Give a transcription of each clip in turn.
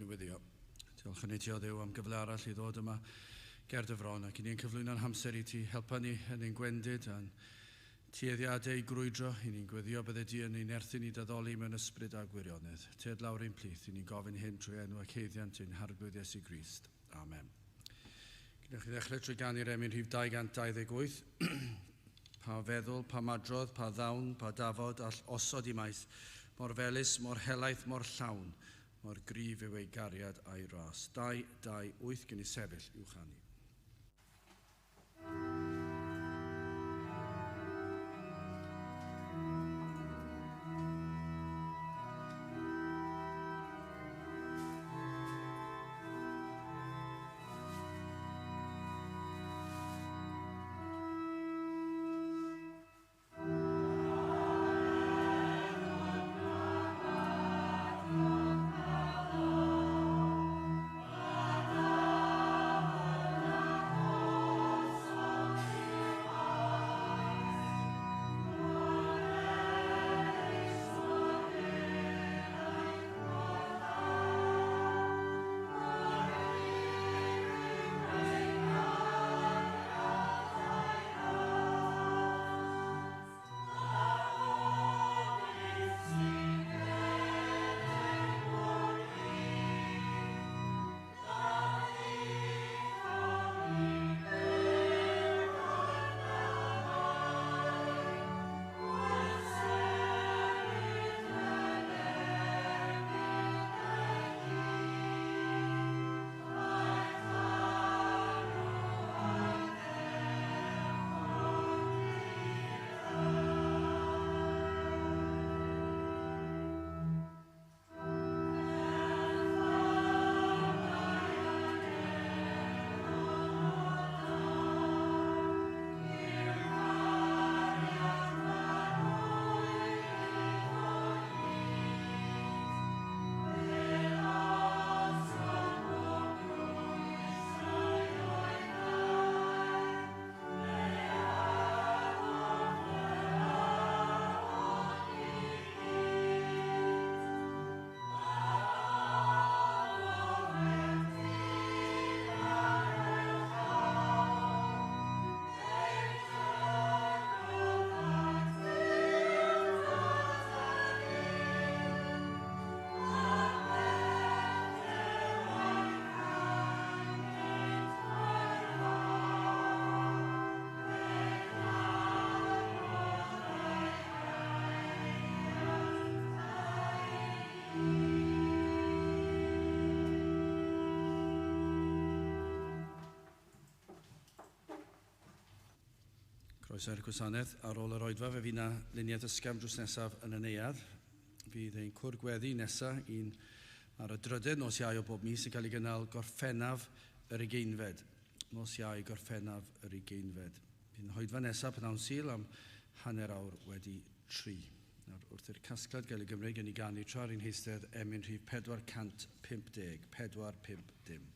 Gyn i weddio. Diolch yn i ti o Dduw am gyfle arall i ddod yma ger dy fron ac i ni'n cyflwyno'n hamser i ti. Helpa ni yn ein gwendid a'n tueddiadau i grwydro. I ni'n gweddio bydde di yn ein erthyn i daddoli mewn ysbryd a gwirionedd. Tyd lawr ein plith, i ni'n gofyn hyn trwy enw ac haeddiant ein Harglwydd Iesu Grist. Amen. Gwnewch chi ddechrau trwy ganu'r emyn rhif 228. Pa feddwl, pa madrodd, pa ddawn, pa dafod all osod i maes, mor felys, mor helaeth, mor llawn, mor gryf yw ei gariad a'i ras. 2, 2, 8 gen i sefyll i'w chanu. Croeso i'r gwasanaeth. Ar ôl yr oedfa, fe fydd 'na luniaeth ysgafn drws nesaf yn y neuadd. Fydd ein cwr gweddi nesaf un ar y drydedd nos Iau o bob mis yn cael ei gynnal Gorffennaf yr 20fed. Nos Iau Gorffennaf yr 20fed. Bydd yn hoedfa nesaf pnawn Sul am 3:30. Nawr, wrth i'r casgliad gael ei gymryd, gen i ganu tra ar ein heistedd emyn rhif 450, 4, 5, dim.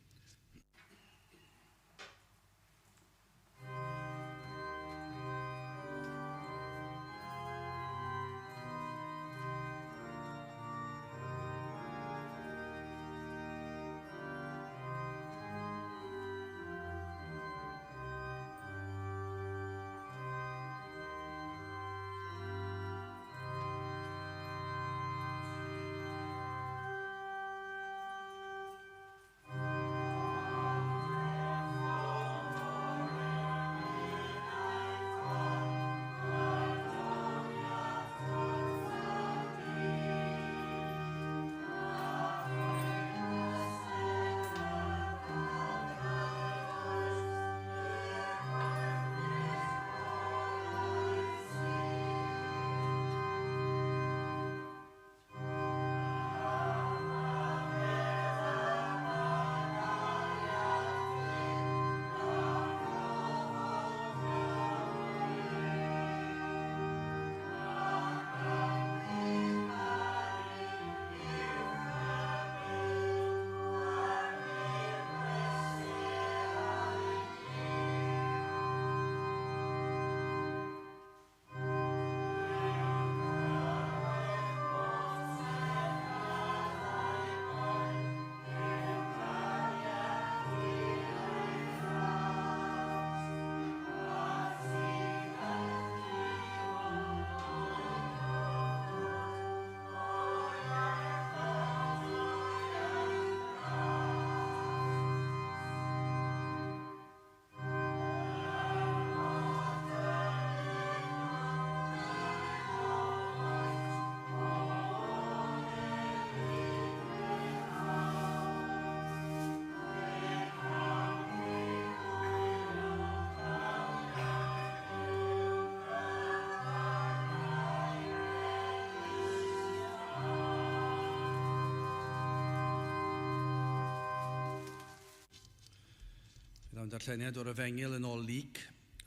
Byddwn darlleniad o'r Efengyl yn ôl Luc,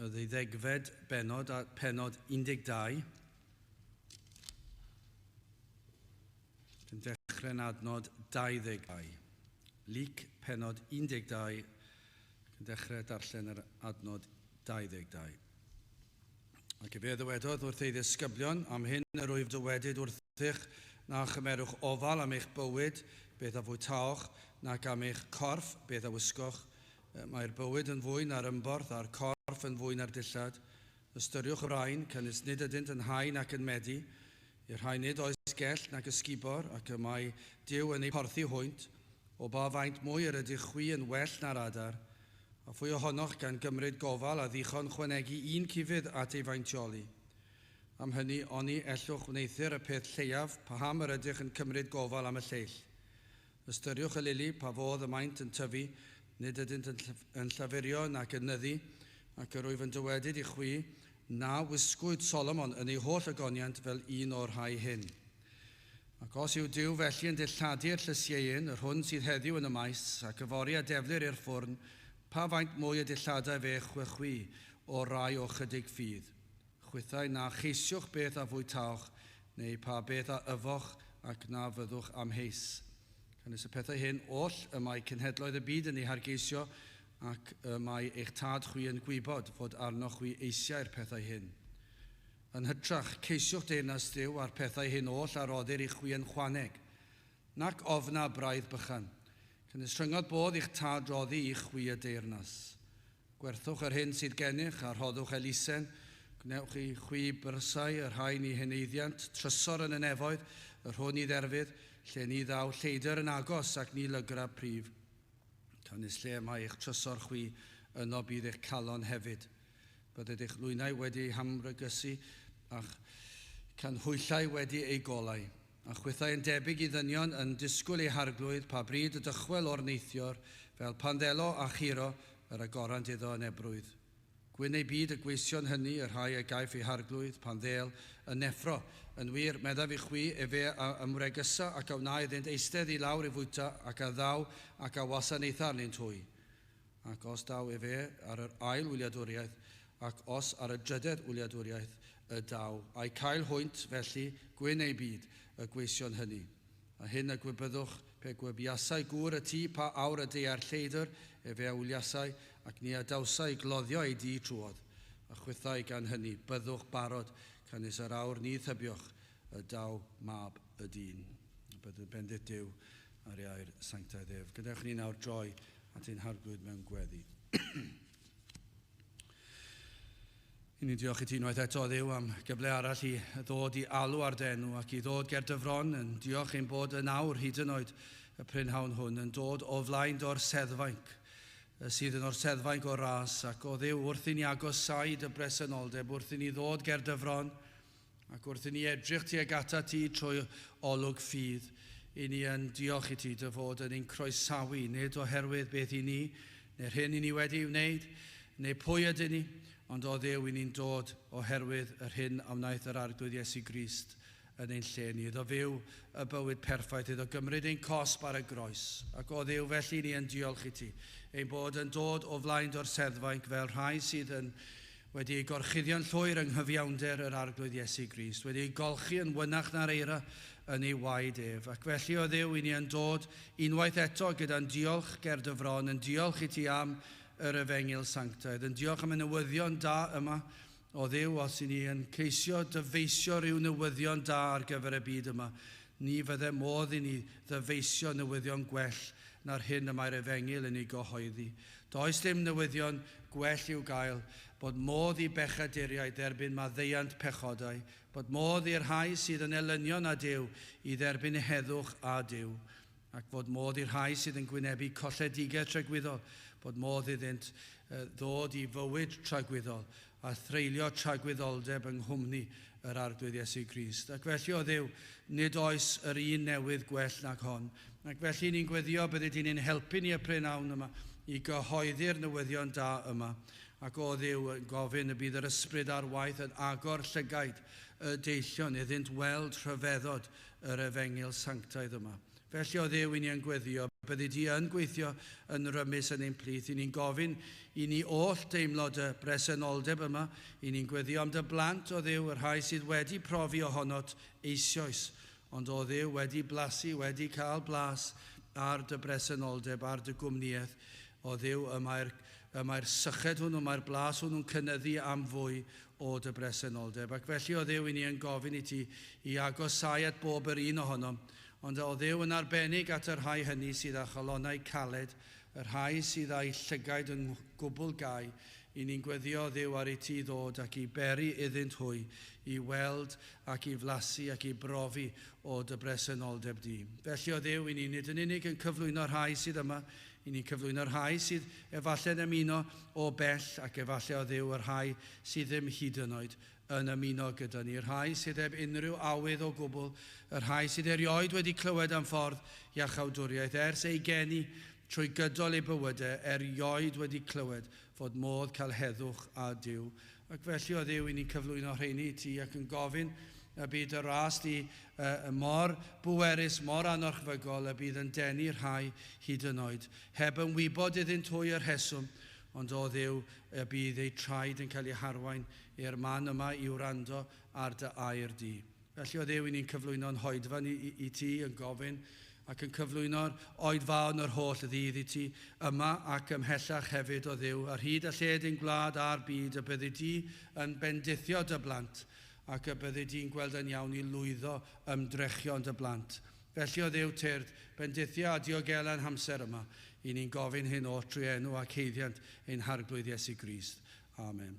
y ddeuddegfed bennod a pennod 12. Yn dechrau'n adnod 22. Luc, pennod 12, yn dechrau darllen yr adnod 22. Ac efe ddywedodd wrth ei ddisgyblion, am hyn yr wyf dywedyd wrthych, na chymerwch ofal am eich bywyd, beth a fwytaoch, nac am eich corff, beth a wisgoch. Mae'r bywyd yn fwy na'r ymborth, a'r corff yn fwy na'r dillad. Ystyriwch y brain, canys nid ydynt yn hau nac yn medi. I'r rhai nid oes gell nac ysgubor, ac y mae Duw yn eu porthi hwynt. O ba faint mwy yr ydych chwi yn well na'r adar? A phwy ohonoch gan gymryd gofal a ddichon chwanegu un cufydd at ei faintioli? Am hynny, oni ellwch wneuthur y peth lleiaf, paham yr ydych yn cymryd gofal am y lleill? Ystyriwch y lili, pa fodd y maent yn tyfu, nid ydynt yn llafurio nac yn nyddu, ac yr wyf yn dywedyd i chwi, na wisgwyd Solomon yn ei holl ogoniant fel un o'r rhai hyn. Ac os yw Duw felly yn dilladu'r llysieuyn, yr hwn sydd heddiw yn y maes, ac yfory a deflir i'r ffwrn, pa faint mwy y dilladau fe chwi o rai o chydig ffydd? Chwithau na cheisiwch beth a fwytaoch, neu pa beth a yfoch, ac na fyddwch amheus. Canys y pethau hyn oll y mae cenhedloedd y byd yn eu hargeisio, ac y mae eich tad chwi yn gwybod fod arnoch chwi eisiau'r pethau hyn. Yn hytrach, ceisiwch deyrnas Duw a'r pethau hyn oll a roddir i chwi yn chwaneg, nac ofna braidd bychan. Canys rhyngodd bodd i'ch tad roddi i chwi y deyrnas. Gwerthwch yr hyn sydd gennych a rhoddwch elusen, gwnewch i chwi byrysau y rhai ni heneiddiant, trysor yn y nefoedd, yr hwn i dderfydd, lle ni ddaw lleidr yn agos ac ni lygra prif. Canys lle mae eich trysor chwi, yno bydd eich calon hefyd. Bydded eich lwynau wedi eu hamrygysu a'ch canhwyllau wedi eu golau, a chwithau yn debyg i ddynion yn disgwyl eu harglwydd pa bryd y dychwel o'r neithior, fel pan ddelo a churo yr agorant iddo yn ebrwydd. Gwyn ei byd y gweision hynny, y rhai a gaiff eu harglwydd pan ddêl yn neffro. Yn wir, meddaf i chwi, efe a ymwregysa ac a wna iddynt eistedd i lawr i fwyta, ac a ddaw ac a wasanaetha arnynt hwy. Ac os daw efe ar yr ail wyliadwriaeth, ac os ar y drydedd wyliadwriaeth y daw, a'i cael hwynt, felly, gwyn ei byd, y gweision hynny. A hyn y gwybyddwch, pe gwybiasai gŵr y tŷ pa awr y deuai'r lleidr, efe a wyliasai, ac ni adawsai gloddio ei dŷ trwodd. A chwithau gan hynny, byddwch barod, canys yr awr ni thybioch y daw mab y dyn. Byddwn bendith Duw ar ei air sanctaidd ef. Gadewch ni nawr droi at ein harglwydd mewn gweddi. I ni diolch i ti unwaith eto, Dduw, am gyfle arall i ddod i alw ar dy enw ac i ddod ger dy fron, yn diolch ein bod yn awr hyd yn oed y prynhawn hwn yn dod o flaen dy orseddfainc, sydd yn orseddfainc o ras, ac o Dduw, wrth i ni agosáu dy bresenoldeb, wrth i ni ddod ger dy fron, ac wrth i ni edrych tuag atat ti trwy olwg ffydd, i ni yn diolch i ti dy fod yn ein croesawu, nid oherwydd beth i ni, neu'r hyn i ni wedi ei wneud, neu pwy ydyn ni, ond o Dduw i ni'n dod oherwydd yr hyn a wnaeth yr Arglwydd Iesu Grist yn ein lle ni, iddo fyw y bywyd perffaith, iddo gymryd ein cosb ar y groes. Ac o Dduw, felly ni yn diolch i ti, ein bod yn dod o flaen dy orseddfainc fel rhai sydd yn wedi eu gorchuddio'n llwyr yng nghyfiawnder yr Arglwydd Iesu Grist, wedi eu golchi yn wynach na'r eira yn ei waed ef. Ac felly, o Dduw, i ni yn dod unwaith eto gyda'n diolch ger dy fron, yn diolch i ti am yr Efengyl Sanctaidd, yn diolch am y newyddion da yma, o Dduw, os i ni yn ceisio dyfeisio rhyw newyddion da ar gyfer y byd yma, ni fydde modd i ni ddyfeisio newyddion gwell na'r hyn y mae'r Efengyl yn ei gyhoeddi. Does dim newyddion gwell i'w gael, bod modd i bechaduriaid dderbyn maddeuant pechodau, bod modd i'r rhai sydd yn elynion â Duw i dderbyn heddwch â Duw, ac fod modd i'r rhai sydd yn gwynebu colledigaeth tragwyddol, bod modd iddynt ddod i fywyd tragwyddol a threulio tragwyddoldeb yng nghwmni yr Arglwydd Iesu Grist. Ac felly, o Dduw, nid oes yr un newydd gwell nag hon. Ac felly ni'n gweddio byddi di'n ein helpu ni y prynhawn yma i gyhoeddi'r newyddion da yma. Ac o Dduw, yn gofyn y bydd yr ysbryd ar waith yn agor llygaid y deillion iddynt weld rhyfeddod yr efengyl sanctaidd yma. Felly o Dduw, i ni yn gweddio, byddi di yn gweithio yn rymus yn ein plith. I ni'n gofyn i ni oll deimlo dy bresenoldeb yma. I ni'n gweddio am dy blant o Dduw, y rhai sydd wedi profi ohonot eisoes, ond o Dduw wedi blasu, wedi cael blas ar dy bresenoldeb, ar dy gwmnïaeth. O Dduw, y mae'r syched hwnnw, mae'r blas hwnnw'n cynyddu am fwy o dy bresenoldeb. Ac felly o Dduw, i ni yn gofyn i ti i agosau at bob yr un ohonom, ond o Dduw yn arbennig at y rhai hynny sydd â chalonnau caled, y rhai sydd â'u llygaid yn gwbl gau, i ni'n gweddio Dduw ar i ti ddod ac i beri iddynt hwy, i weld ac i flasu ac i brofi o dy bresenoldeb di. Felly o Dduw, i ni nid yn unig yn cyflwyno'r rhai sydd yma, i ni'n cyflwyno'r rhai sydd efallai'n ymuno o bell ac efallai o Dduw y rhai sydd ddim hyd yn oed yn ymuno gyda ni, rhai sydd heb unrhyw awydd o gwbl, y rhai sydd erioed wedi clywed am ffordd iachawdwriaeth ers ei geni trwy gydol ei bywydau, erioed wedi clywed fod modd cael heddwch a Duw. Ac felly o Dduw, i ni'n cyflwyno rheini i ti ac yn gofyn y bydd y ras di mor bwerus, mor anorchfygol, y bydd yn denu rhai hyd yn oed, heb yn wybod iddynt hwy yr rheswm, ond o Dduw, y bydd eu traed yn cael eu harwain i'r man yma i wrando ar dy air di. Felly o Dduw, i ni'n cyflwyno'n hoedfan i ti yn gofyn ac yn cyflwyno'r oedfaon yr holl ddydd i ti yma ac ymhellach hefyd o Dduw, ar hyd a lled ein gwlad a'r byd, y byddi di yn bendithio dy blant ac y byddi di'n gweld yn iawn i lwyddo ymdrechion dy blant. Felly o Dduw tyrd, bendithio a diogela'n hamser yma, i ni'n gofyn hyn oll trwy enw ac haeddiant ein Harglwydd Iesu Grist. Amen.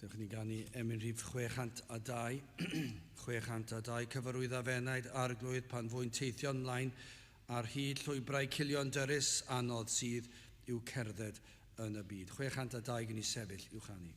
Dewch ni ganu emyn rhif 602, 602, cyfarwydda f'enaid Arglwydd pan fwy'n teithio'n mlaen ar hyd llwybrau cilion dyrys anodd sydd i'w cerdded yn y byd. 602 gen i sefyll i'w chanu.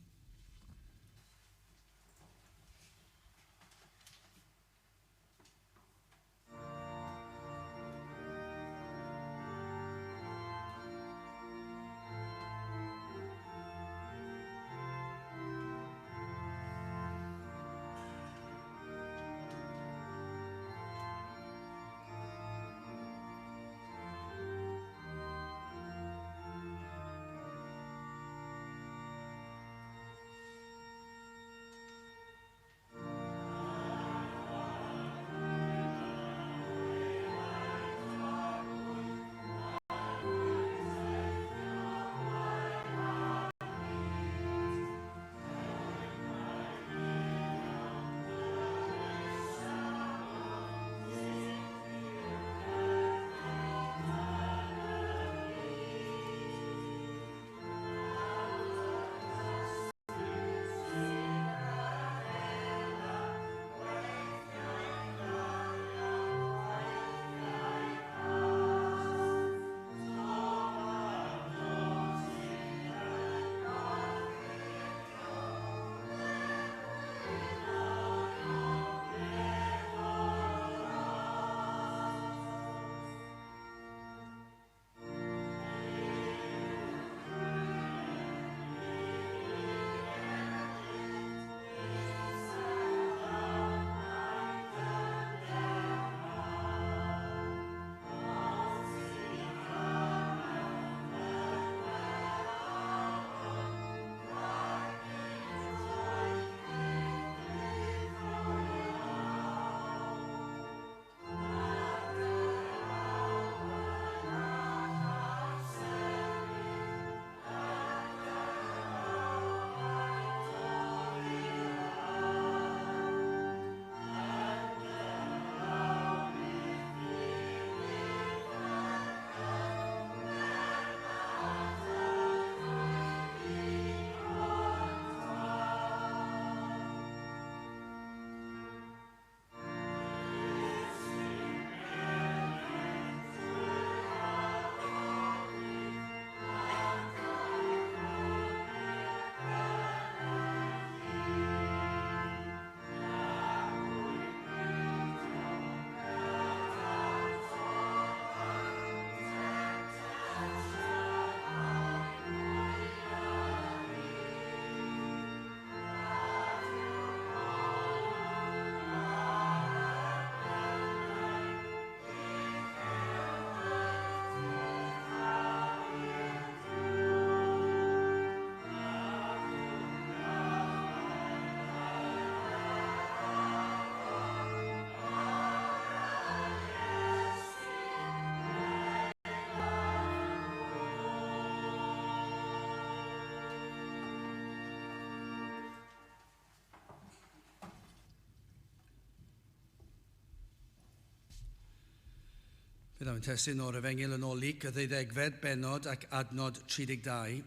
Byddaf yn testun o'r Efengyl yn ôl Luc y ddeuddegfed bennod ac adnod 32.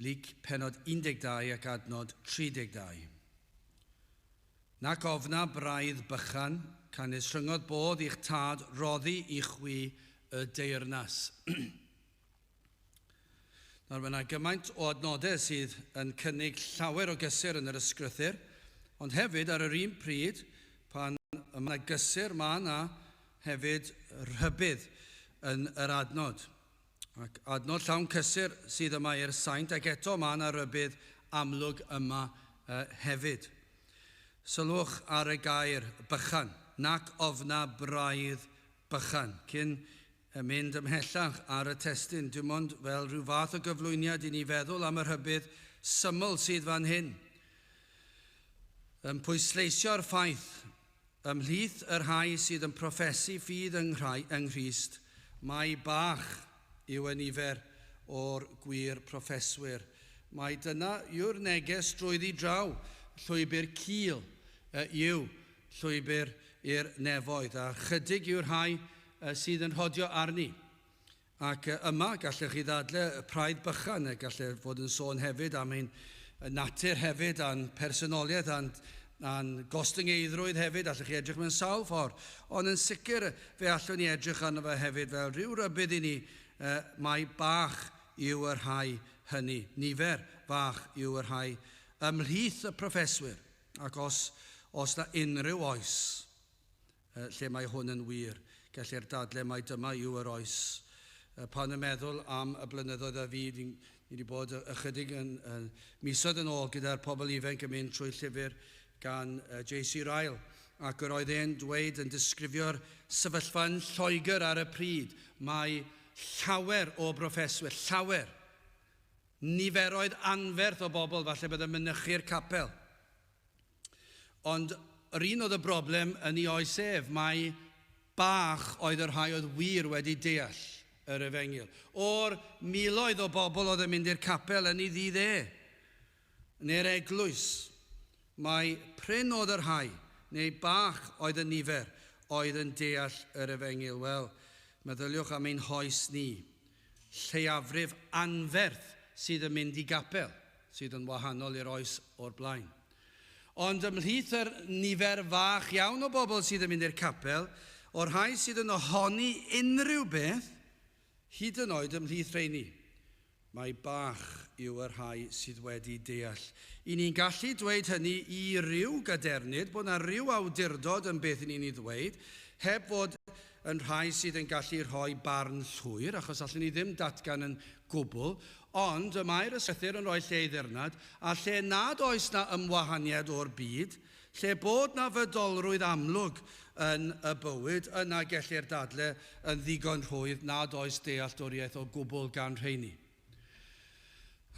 Luc pennod 12 ac adnod 32. Nac ofna braidd bychan, canys rhyngodd bodd i'ch tad roddi i chwi y deyrnas. Nawr, mae yna gymaint o adnodau sydd yn cynnig llawer o gysur yn yr ysgrythur, ond hefyd ar yr un pryd, pan mae yna gysur, mae yna hefyd rhybudd yn yr adnod. Ac adnod llawn cysur sydd yma i'r saint, ac eto mae yna rybudd amlwg yma hefyd. Sylwch ar y gair bychan, nac ofna braidd bychan. Cyn mynd ymhellach ar y testun, dim ond fel rhyw fath o gyflwyniad i ni feddwl am y rhybudd syml sydd fan hyn. Yn pwysleisio'r ffaith Ymhlith y rhai sydd yn proffesu ffydd yng Nghrist, mai bach yw y nifer o'r gwir proffeswyr. Mai dyna yw'r neges drwyddi draw, llwybr cul yw llwybr i'r nefoedd, a chydig yw'r rhai sydd yn rhodio arni. Ac yma, gallech chi ddadle y praidd bychan, gallai fod yn sôn hefyd am ein natur hefyd, a'n personoliaeth, a'n, a'n gostyngeiddrwydd hefyd, allech chi edrych mewn sawl ffordd. Ond yn sicr, fe allwn ni edrych arno fe hefyd fel rhyw rybudd i ni mai bach yw y rhai hynny. Nifer fach yw y rhai ymhlith y proffeswyr, ac os, os na unrhyw oes lle mae hwn yn wir. Gellir dadle mai dyma yw yr oes. Pan yn meddwl am y blynyddoedd a fu, ni wedi bod ychydig yn, yn misoedd yn ôl gyda'r pobl ifanc yn mynd trwy llyfr gan J.C. Ryle, ac yr oedd e'n dweud yn disgrifio'r sefyllfa yn Lloegr ar y pryd, mae llawer o broffeswyr, llawer, niferoedd anferth o bobl falle bydd yn mynychu'r capel. Ond yr un oedd y broblem yn ei oes ef, mai bach oedd y rhai oedd wir wedi deall yr efengyl. O'r miloedd o bobl oedd yn mynd i'r capel yn ei ddydd e, neu'r eglwys, mai prin oedd y rhai, neu bach oedd y nifer, oedd yn deall yr efengyl. Wel, meddyliwch am ein hoes ni. Lleiafrif anferth sydd yn mynd i gapel, sydd yn wahanol i'r oes o'r blaen. Ond ymhlith yr nifer fach iawn o bobl sydd yn mynd i'r capel, o'r rhai sydd yn ohoni unrhyw beth, hyd yn oed ymhlith rheini, mae bach yw y rhai sydd wedi deall. I ni'n gallu dweud hynny i ryw gadernid, bod yna ryw awdurdod yn beth i ni'n ei ddweud, heb fod yn rhai sydd yn gallu rhoi barn llwyr, achos allwn ni ddim datgan yn gwbl, ond y mae'r ysgrythur yn rhoi lle i ddirnad, a lle nad oes na ymwahaniad o'r byd, lle bod na fydolrwydd amlwg yn y bywyd, yna gellir dadle yn ddigon rhwydd nad oes dealltwriaeth o gwbl gan rheini.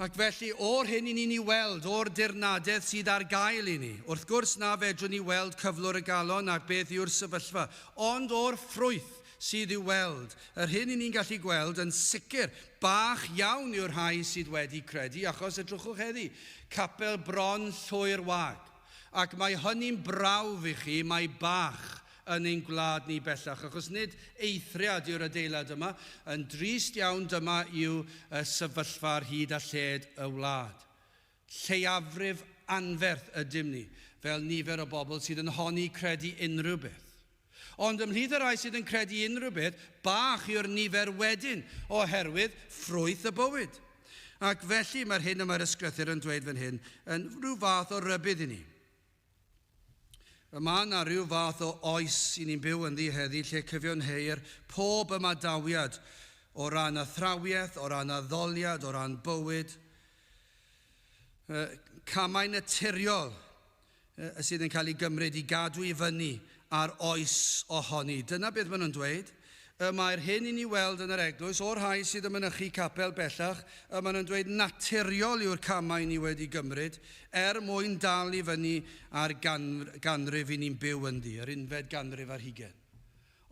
Ac felly, o'r hyn i ni'n ei weld, o'r dirnadedd sydd ar gael i ni, wrth gwrs na fedrwn ni weld cyflwr y galon ac beth yw'r sefyllfa, ond o'r ffrwyth sydd i'w weld, yr hyn i ni'n gallu gweld yn sicr, bach iawn yw'r rhai sydd wedi credu, achos edrychwch heddi, capel bron llwyr wag. Ac mae hynny'n brawf i chi, mae bach yn ein gwlad ni bellach, achos nid eithriad yw'r adeilad yma, yn drist iawn dyma yw y sefyllfa ar hyd a lled y wlad. Lleiafrif anferth ydym ni, fel nifer o bobl sydd yn honni credu unrhyw beth. Ond ymhlith y rhai sydd yn credu unrhyw beth, bach yw'r nifer wedyn, oherwydd ffrwyth y bywyd. Ac felly mae'r hyn y mae'r ysgrythur yn dweud fan hyn yn rhyw fath o rybudd i ni. Y mae yna rhyw fath o oes i ni'n byw ynddi heddi lle cyfiawnheir pob ymadawiad o ran athrawiaeth, o ran addoliad, o ran bywyd. Camau naturiol sydd yn cael ei gymryd i gadw i fyny ar oes ohoni. Dyna beth maen nhw'n dweud. Y mae'r hyn i ni weld yn yr eglwys, o'r rhai sydd yn mynychu capel bellach, y maen nhw'n dweud naturiol yw'r camau ni wedi gymryd er mwyn dal i fyny ar ganrif i ni'n byw ynddi, yr unfed ganrif ar hugain.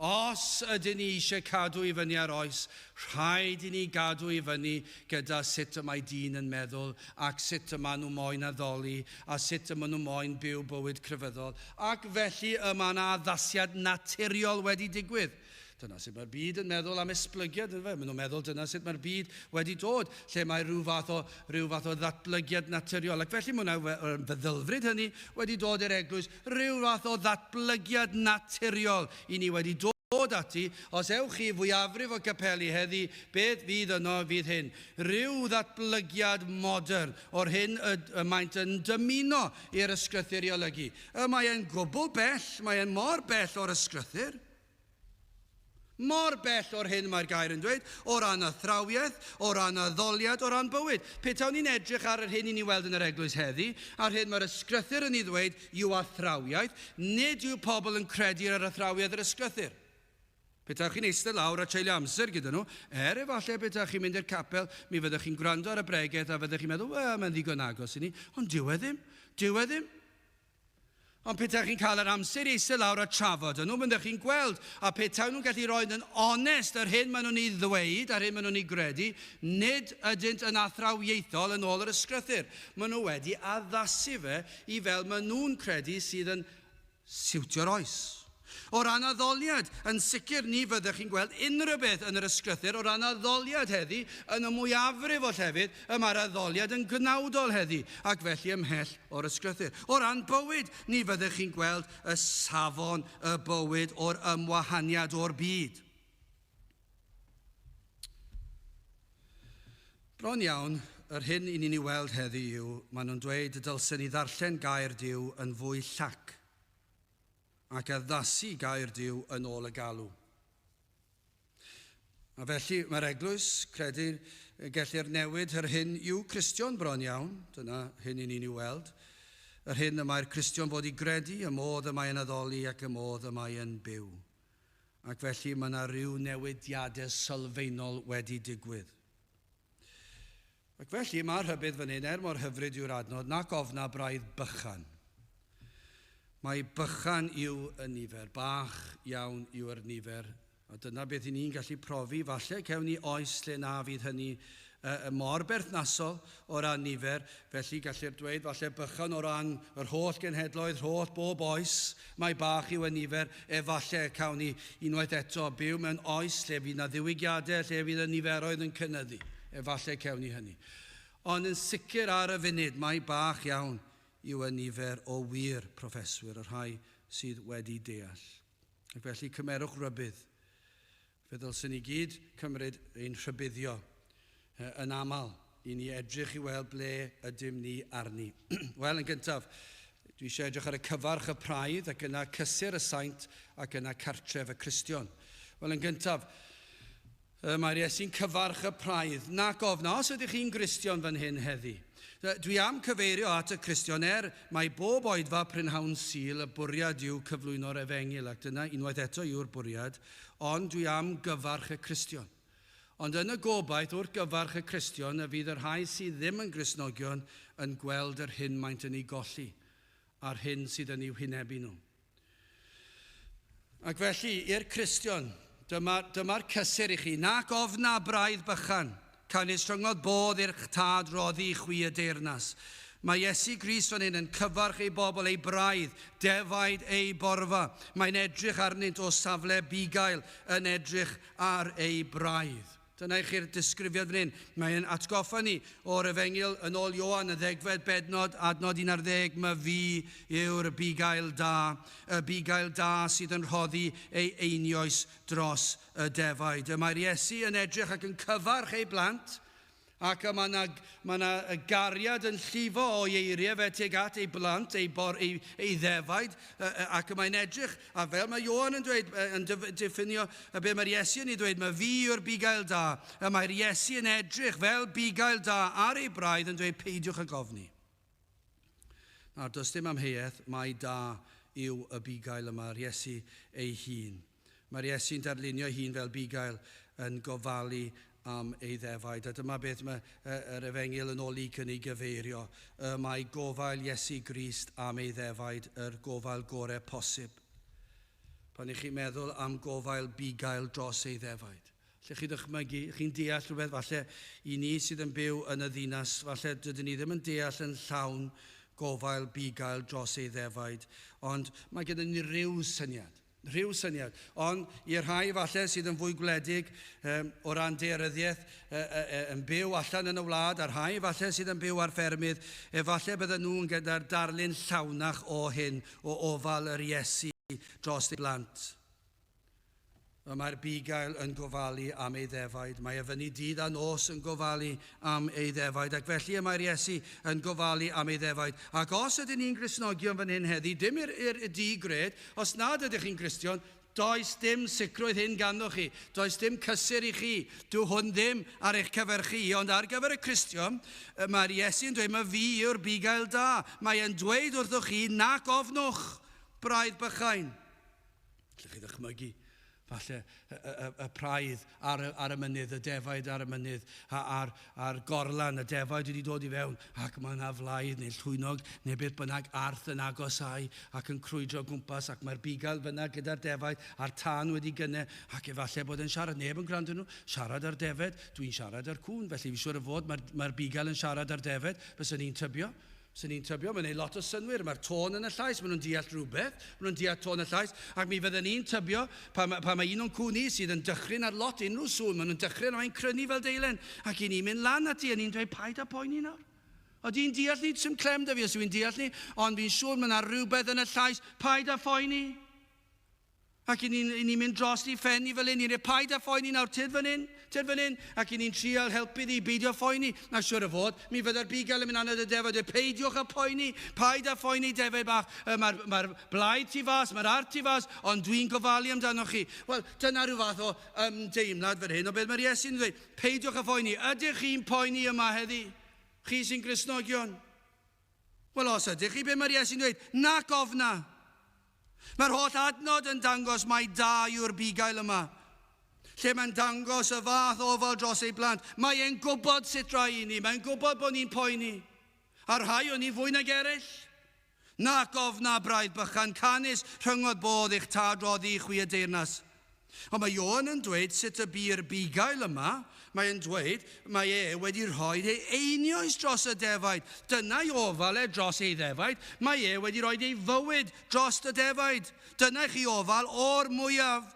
Os ydyn ni eisiau cadw i fyny ar oes, rhaid i ni gadw i fyny gyda sut y mae dyn yn meddwl ac sut y maen nhw moyn addoli a sut y maen nhw moyn byw bywyd crefyddol. Ac felly y mae yna addasiad naturiol wedi digwydd. Dyna sut mae'r byd yn meddwl am esblygiad, yn fe? Maen nhw'n meddwl dyna sut mae'r byd wedi dod, lle mae rhyw fath o, rhyw fath o ddatblygiad naturiol. Ac felly mae yna feddylfryd hynny wedi dod i'r eglwys, rhyw fath o ddatblygiad naturiol i ni wedi dod ati. Os ewch chi fwyafrif o gapeli heddi, beth fydd yno fydd hyn? Rhyw ddatblygiad modern o'r hyn y, y maent yn dymuno i'r ysgrythur i olygu. Y mae e'n gwbl bell, mae e'n mor bell o'r ysgrythur. Mor bell o'r hyn mae'r gair yn dweud, o ran athrawiaeth, o ran addoliad, o ran bywyd. Pe tawn ni'n edrych ar yr hyn i ni weld yn yr eglwys heddi, a'r hyn mae'r ysgrythur yn ei ddweud yw athrawiaeth, nid yw pobl yn credu ar athrawiaeth yr ysgrythur. Pe taech chi'n eistedd lawr a treulio amser gyda nhw, er efallai pe taech chi'n mynd i'r capel, mi fyddech chi'n gwrando ar y bregeth a fyddech chi'n meddwl, wel, mae'n ddigon agos i ni. Ond dyw e ddim. Dyw e ddim. Ond petaech chi'n cael yr amser i eistedd lawr a trafod â nhw, byddech chi'n gweld, a petaen nhw'n gallu rhoi yn onest yr hyn maen nhw'n ei ddweud a'r hyn maen nhw'n ei gredu, nid ydynt yn athrawiaethol yn ôl yr ysgrythur. Maen nhw wedi addasu fe i fel maen nhw'n credu sydd yn siwtio'r oes. O ran addoliad, yn sicr ni fyddech chi'n gweld unrhyw beth yn yr ysgrythur o ran addoliad heddi, yn y mwyafrif o llefydd y mae'r addoliad yn gnawdol heddi, ac felly ymhell o'r ysgrythur. O ran bywyd, ni fyddech chi'n gweld y safon y bywyd o'r ymwahaniad o'r byd. Bron iawn, yr hyn i ni'n ei weld heddi yw, maen nhw'n dweud y dylsen ni ddarllen gair Duw yn fwy llac ac addasu gair Duw yn ôl y galw. A felly mae'r eglwys, credir, gellir newid yr hyn yw Cristion bron iawn, dyna hyn i ni'n ei weld, yr hyn y mae'r Cristion fod i gredu, y modd y mae'n addoli ac y modd y mae'n byw. Ac felly mae yna rhyw newidiadau sylfaenol wedi digwydd. Ac felly mae'r rhybudd fan hyn, er mor hyfryd yw'r adnod, nac ofna braidd bychan. Mae bychan yw y nifer, bach iawn yw'r nifer, a dyna beth i ni'n gallu profi. Falle cewn ni oes lle na fydd hynny uh, mor berthnasol o ran nifer, felly gallir dweud falle bychan o ran yr holl genhedloedd, holl bob oes, mae bach yw y nifer, efallai cawn ni unwaith eto byw mewn oes lle fydd na ddiwygiadau, lle fydd y niferoedd yn cynyddu. Efallai cewn ni hynny. Ond yn sicr ar y funud, mae bach iawn yw y nifer o wir proffeswyr, y rhai sydd wedi deall. Ac felly cymerwch rybudd. Fe ddylswn ni gyd cymryd ein rhybuddio yn aml i ni edrych i weld ble ydym ni arni. Wel, yn gyntaf, dwi eisiau edrych ar y cyfarch y praidd ac yna cysur y saint ac yna cartref y Cristion. Wel, yn gyntaf, mae'r Iesu'n cyfarch y praidd. Nac ofna, os ydych chi'n Gristion fan hyn heddi. Dwi am cyfeirio at y Cristion er mae bob oedfa prynhawn Sul y bwriad yw cyflwyno'r efengyl ac dyna unwaith eto yw'r bwriad, ond dwi am gyfarch y Cristion. Ond yn y gobaith wrth gyfarch y Cristion y fydd y rhai sydd ddim yn Gristnogion yn gweld yr hyn maent yn ei golli a'r hyn sydd yn eu hwynebu nhw. Ac felly, i'r Cristion, dyma'r dyma cysur i chi, nac ofna braidd bychan, canys rhyngodd bodd i'r tad roddi i chwi y deyrnas. Mae Iesu Grist fan hyn yn cyfarch ei bobl, ei braidd, defaid ei borfa. Mae'n edrych arnynt o safle bugail yn edrych ar ei braidd. Dyna i chi'r disgrifiad fan hyn. Mae'n atgoffa ni o'r efengyl yn ôl Ioan, y ddegfed bednod, adnod 11, mae fi yw'r bugail da, y bugail da sydd yn rhoddi ei einioes dros y defaid. Y mae'r Iesu yn edrych ac yn cyfarch ei blant, Ac mae yna, mae yna gariad yn llifo o'i eiriau fe tuag at ei blant, ei, bor, ei, ei ddefaid, ac mae'n edrych, a fel mae Ioan yn dweud, yn diffinio y be mae'r Iesu yn ei dweud, mae fi yw'r bugail da, a mae'r Iesu yn edrych fel bugail da ar ei braidd yn dweud peidiwch ag ofni. Nawr, does dim amheuaeth mai da yw y bugail yma, yr Iesu ei hun. Mae'r Iesu'n darlunio ei hun fel bugail yn gofalu am ei ddefaid. A dyma beth mae yr Efengyl yn ôl Luc yn ei gyfeirio. Y mae gofail Iesu Grist am ei ddefaid yr gofail gorau posib. Pan ych chi'n meddwl am gofail bugail dros ei ddefaid. Lle chi ddychmygu, chi'n deall rhywbeth falle i ni sydd yn byw yn y ddinas, falle dydyn ni ddim yn deall yn llawn gofail bugail dros ei ddefaid, ond mae gennym ni ryw syniad. Rhyw syniad. Ond i'r rhai falle sydd yn fwy gwledig o ran daearyddiaeth yn byw allan yn y wlad, a'r rhai falle sydd yn byw ar ffermydd, efallai bydden nhw'n gyda'r darlun llawnach o hyn, o ofal yr Iesu dros ei blant. Y mae'r bugail yn gofalu am ei ddefaid. Mae e fyny dydd a nos yn gofalu am ei ddefaid. Ac felly y mae'r Iesu yn gofalu am ei ddefaid. Ac os ydyn ni'n Gristnogion fan hyn heddi, dim i'r, i'r di-gred, os nad ydych chi'n Gristion, does dim sicrwydd hyn ganddo chi. Does dim cysur i chi. Dyw hwn ddim ar eich cyfer chi. Ond ar gyfer y Cristion, mae'r Iesu yn dweud, mae fi yw'r bugail da. Mae e'n dweud wrthoch chi, nac ofnwch, braidd bychain. Allwch chi ddychmygu, falle, y, y, y praidd ar y, ar y mynydd, y defaid ar y mynydd, a'r, a'r gorlan, y defaid wedi dod i fewn, ac mae yna flaidd neu llwynog neu beth bynnag arth yn agosau ac yn crwydro gwmpas, ac mae'r bugail fyna gyda'r defaid, a'r tân wedi gynne, ac efallai bod e'n siarad, neb yn gwrando nhw, siarad ar defed, dwi'n siarad ar cŵn, felly fi siŵr o fod mae'r mae bugail yn siarad ar defed, byswn ni'n tybio. Swn i'n tybio, mae'n neud lot o synnwyr, mae'r tôn yn y llais, maen nhw'n deall rhywbeth, maen nhw'n deall tôn y llais, ac mi fydden ni'n tybio, pan, pan mae un o'n cŵn ni sydd yn dychryn ar lot unrhyw sŵn, maen nhw'n dychryn a mae'n crynu fel deilen, ac i ni'n mynd lan ati, a ni'n dweud, paid â poeni nawr. O di'n deall ni, sy'm clem da fi os yw'n deall ni, ond fi'n siŵr mae yna rhywbeth yn y llais, paid â phoeni. Ac i ni'n ni mynd dros i phen i fel hyn, ni'n rhaid paid â phoeni nawr, tyd fan hyn, tyd fan hyn, ac i ni'n trial helpu ddi, beidio phoeni. Na siwr o fod, mi fydda'r bugail yn mynd anad y defaid, dweud, peidiwch â poeni, paid â phoeni defaid bach, mae'r mae blaidd tu fas, mae'r arth tu fas, ond dwi'n gofalu amdanoch chi. Wel, dyna rhyw fath o ymdeimlad fan hyn, o beth mae'r Iesu'n dweud, peidiwch â phoeni. Ydych chi'n poeni yma heddi? Chi sy'n Gristnogion? Wel, os ydych chi, be mae'r Iesu'n dweud? Nac ofna. Mae'r holl adnod yn dangos mai da yw'r bugail yma. Lle mae'n dangos y fath ofal dros ei blant. Mae e'n gwybod sut rai i ni. Mae'n gwybod bod ni'n poeni. A rhai o'n ni fwy nag eraill. Nac ofna braidd bychan, canys rhyngodd bodd eich tad roddi i chwi y deyrnas. Ond mae Ioan yn dweud sut y bu'r bugail yma, mae e'n dweud, mae e wedi rhoi ei einioes dros y defaid. Dyna'i ofal e dros ei ddefaid. Mae e wedi rhoi ei fywyd dros y defaid. Dyna i chi ofal o'r mwyaf.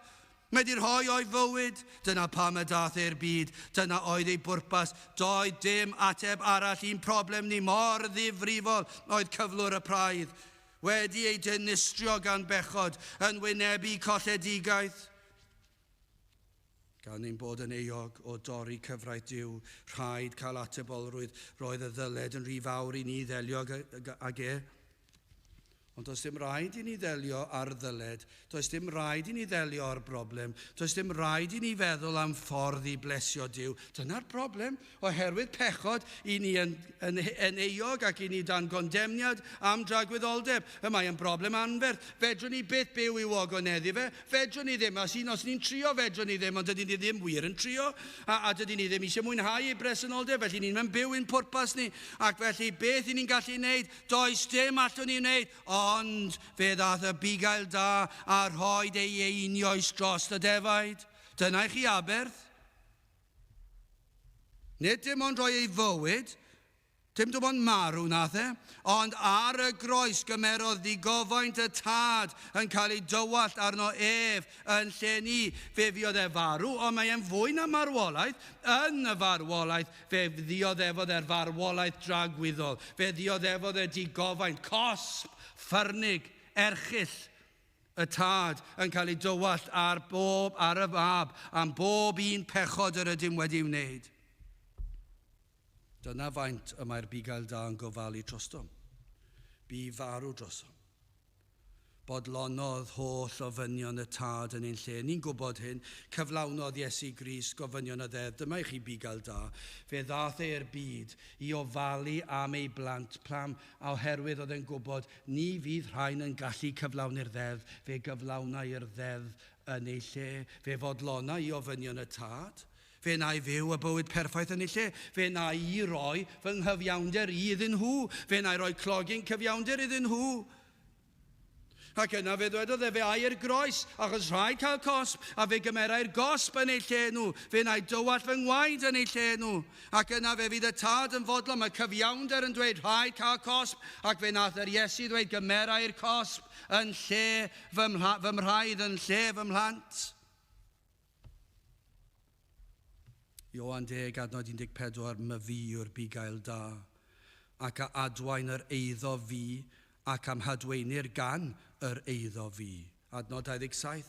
Mae wedi rhoi o'i fywyd. Dyna pam y dath e'r byd. Dyna oedd ei bwrpas. Doedd dim ateb arall i'n problem ni mor ddifrifol oedd cyflwr y praidd. Wedi ei dinistrio gan bechod, yn wynebu colledigaeth. Gan ein bod yn euog o dorri cyfraith Duw, rhaid cael atebolrwydd. Roedd y ddyled yn rhy fawr i ni ddelio ag e. Ond does dim rhaid i ni ddelio â'r ddyled, does dim rhaid i ni ddelio â'r broblem, does dim rhaid i ni feddwl am ffordd i blesio Duw. Dyna'r broblem. Oherwydd pechod, i ni yn, yn, yn euog ac i ni dan gondemniad am dragwyddoldeb. Y mae yn broblem anferth. Fedrwn ni byth byw i'w ogoneddu fe. Fedrwn ni ddim. Os, un, os ni'n trio, fedrwn ni ddim, ond dydyn ni ddim wir yn trio. A, a dydyn ni ddim eisiau mwynhau ei bresenoldeb, felly ni'n mynd byw i'n pwrpas ni. Ac felly, beth i ni'n gallu wneud? Does dim allwn ni wneud, ond fe ddath y bugail da a rhoed ei einioes dros y defaid. Dyna i chi aberth. Nid dim ond rhoi ei fywyd, dim dim ond marw nath e, ond ar y groes gymerodd ddigofaint y tad yn cael ei dywallt arno ef yn lle ni. Fe fuodd e farw, ond mae e'n fwy na marwolaeth. Yn y farwolaeth, fe ddioddefodd e'r farwolaeth dragwyddol. Fe ddioddefodd e digofaint, cosb, ffyrnig, erchyll. Y Tad yn cael ei dywallt ar bob ar y Mab am bob un pechod yr ydym wedi'i wneud. Dyna faint y mae'r bugail da yn gofalu trostom. Bu farw drosom. Bodlonodd holl ofynion y Tad yn ein lle. Ni'n gwybod hyn. Cyflawnodd Iesu Grist gofynion y ddeddf. Dyma i chi bugail da. Fe ddaeth e i'r byd i ofalu am ei blant. Pam? A oherwydd oedd e'n gwybod Ni fydd rhain yn gallu cyflawni'r ddeddf, fe gyflawna i'r ddeddf yn ei lle. Fe fodlona i ofynion y Tad. Fe wna i fyw y bywyd perffaith yn ei lle. Fe wna i roi fy nghyfiawnder i iddyn nhw. Fe wna i roi clogyn cyfiawnder iddyn nhw. Ac yna fe ddwedodd e, fe ai i'r groes, achos rhaid cael cosb, a fe gymerai'r gosb yn eu lle nhw, fe wna i dywallt fy ngwaed yn eu lle nhw. Ac yna fe fydd y tad yn fodlon, mae cyfiawnder yn dweud rhaid cael cosb, ac fe nath yr Iesu ddweud gymerai'r cosb yn lle fy, fy mrhaidd, yn lle fy mhlant. Ioan 10, adnod 14, myfi yw'r bugail da, ac a adwaen yr eiddo fi, ac am hadweinir gan yr eiddo fi. Adnod 27,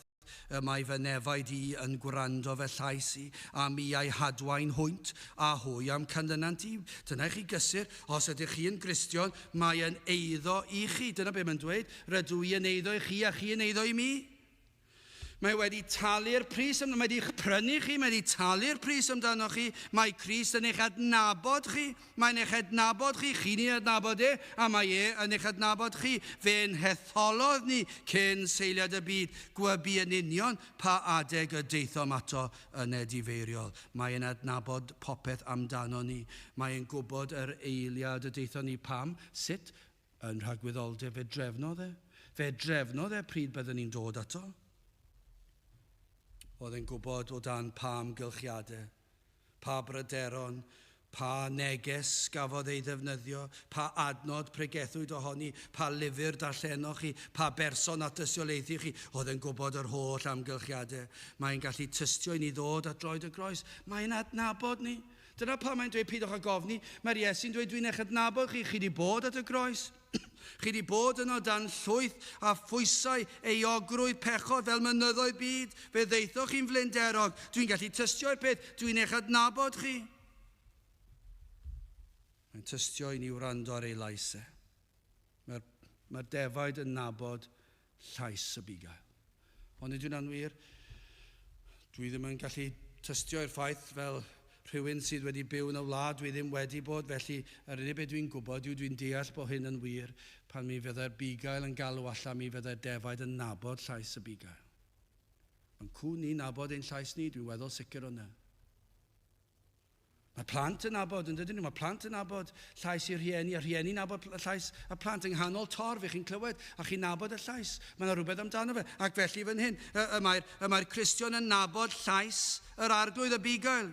y mae fy nefaid i yn gwrando fy llais i, a mi a'i hadwaen hwynt, a hwy am canlynant i. Dyna i chi gysur, os ydych chi yn Gristion, mae yn eiddo i chi. Dyna be mae'n dweud, rydw i yn eiddo i chi a chi yn eiddo i mi. Mae wedi talu'r pris, mae wedi eich prynu chi, mae wedi talu'r pris amdano chi, mae Crist yn eich adnabod chi, mae'n eich adnabod chi, chi'n ei adnabod e, a mae e yn eich adnabod chi. Fe'n hetholodd ni cyn seiliad y byd, gwybu yn union pa adeg y daethom ato yn edifeiriol. Mae e'n adnabod popeth amdano ni. Mae e'n gwybod yr eiliad y daethon ni pam, sut, Yn rhagwyddoldeb fe drefnodd e. Fe drefnodd e pryd byddwn ni'n dod ato. Oedd e'n gwybod o dan pa amgylchiadau, pa bryderon, pa neges gafodd ei ddefnyddio, pa adnod pregethwyd ohoni, pa lyfr darllenoch chi, pa berson at dystiolaethu chi. Oedd e'n gwybod yr holl amgylchiadau. Mae'n gallu tystio i ni ddod at droed y groes. Mae'n adnabod ni. Dyna pam mae'n dweud peidiwch ag ofni. Mae'r Iesu'n dweud dwi'n eich adnabod chi, chi wedi bod at y groes. Chi wedi bod yno dan llwyth a phwysau euogrwydd pechod fel mynyddoedd byd. Fe ddeithoch chi'n flinderog. Dwi'n gallu tystio i'r peth. Dwi'n eich adnabod chi. Mae'n tystio i ni wrando ar ei lais e. Mae'r mae defaid yn nabod llais y bugail. Ond nid yw'n anwir. Dwi ddim yn gallu tystio i'r ffaith fel rhywun sydd wedi byw yn y wlad, dwi ddim wedi bod, felly yr unig beth dwi'n gwybod yw dwi'n deall bod hyn yn wir, pan mi fyddai'r bugail yn galw allan, mi fyddai'r defaid yn nabod llais y bugail. Mae'n cŵn ni'n nabod ein llais ni, dwi'n weddol sicr o 'na. Mae plant yn nabod, yn dydyn nhw? Mae plant yn nabod llais i'r rhieni, a rhieni'n nabod llais y plant yng nghanol torf, i chi'n clywed, a chi'n nabod y llais. Mae yna rhywbeth amdano fe. Ac felly fan hyn, y, y mae'r, y mae'r Cristion yn nabod llais yr arglwydd y bugail.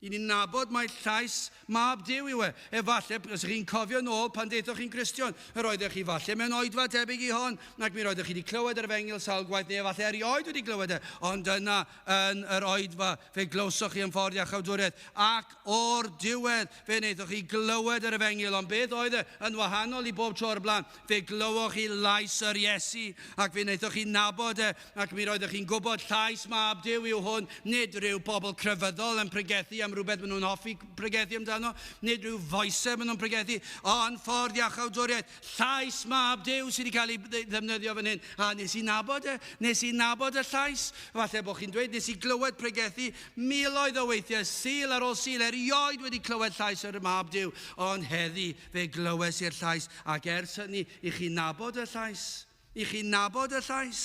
I ni'n nabod mai llais mab Duw yw e. Efallai, os ych chi'n cofio nôl pan deithoch chi'n Gristion, yr oeddech chi falle mewn oedfa tebyg i hon, ac mi roeddech chi wedi clywed yr efengyl sawl gwaith, neu efallai erioed wedi glywed e, ond yna yn yr oedfa fe glywsoch chi am ffordd iachawdwriaeth, ac o'r diwedd fe wnaethoch chi glywed yr efengyl, ond beth oedd e yn wahanol i bob tro o'r blaen? Fe glywoch chi lais yr Iesu, ac fe wnaethoch chi nabod e, ac mi roeddech chi'n gwybod llais mab Duw yw hwn, nid rhyw bobl crefyddol yn pregethu am rhywbeth maen nhw'n hoffi pregethu amdano, nid rhyw foesau maen nhw'n pregethu, ond ffordd iachawdwriaeth, llais mab Duw sydd wedi cael ei ddefnyddio fan hyn. A nes i nabod e, nes i nabod y llais. Falle bod chi'n dweud, nes i glywed pregethu miloedd o weithiau, Sul ar ôl Sul, erioed wedi clywed llais yr mab Duw, ond heddi Fe glywes i'r llais, ac ers hynny i chi nabod y llais. I chi nabod y llais.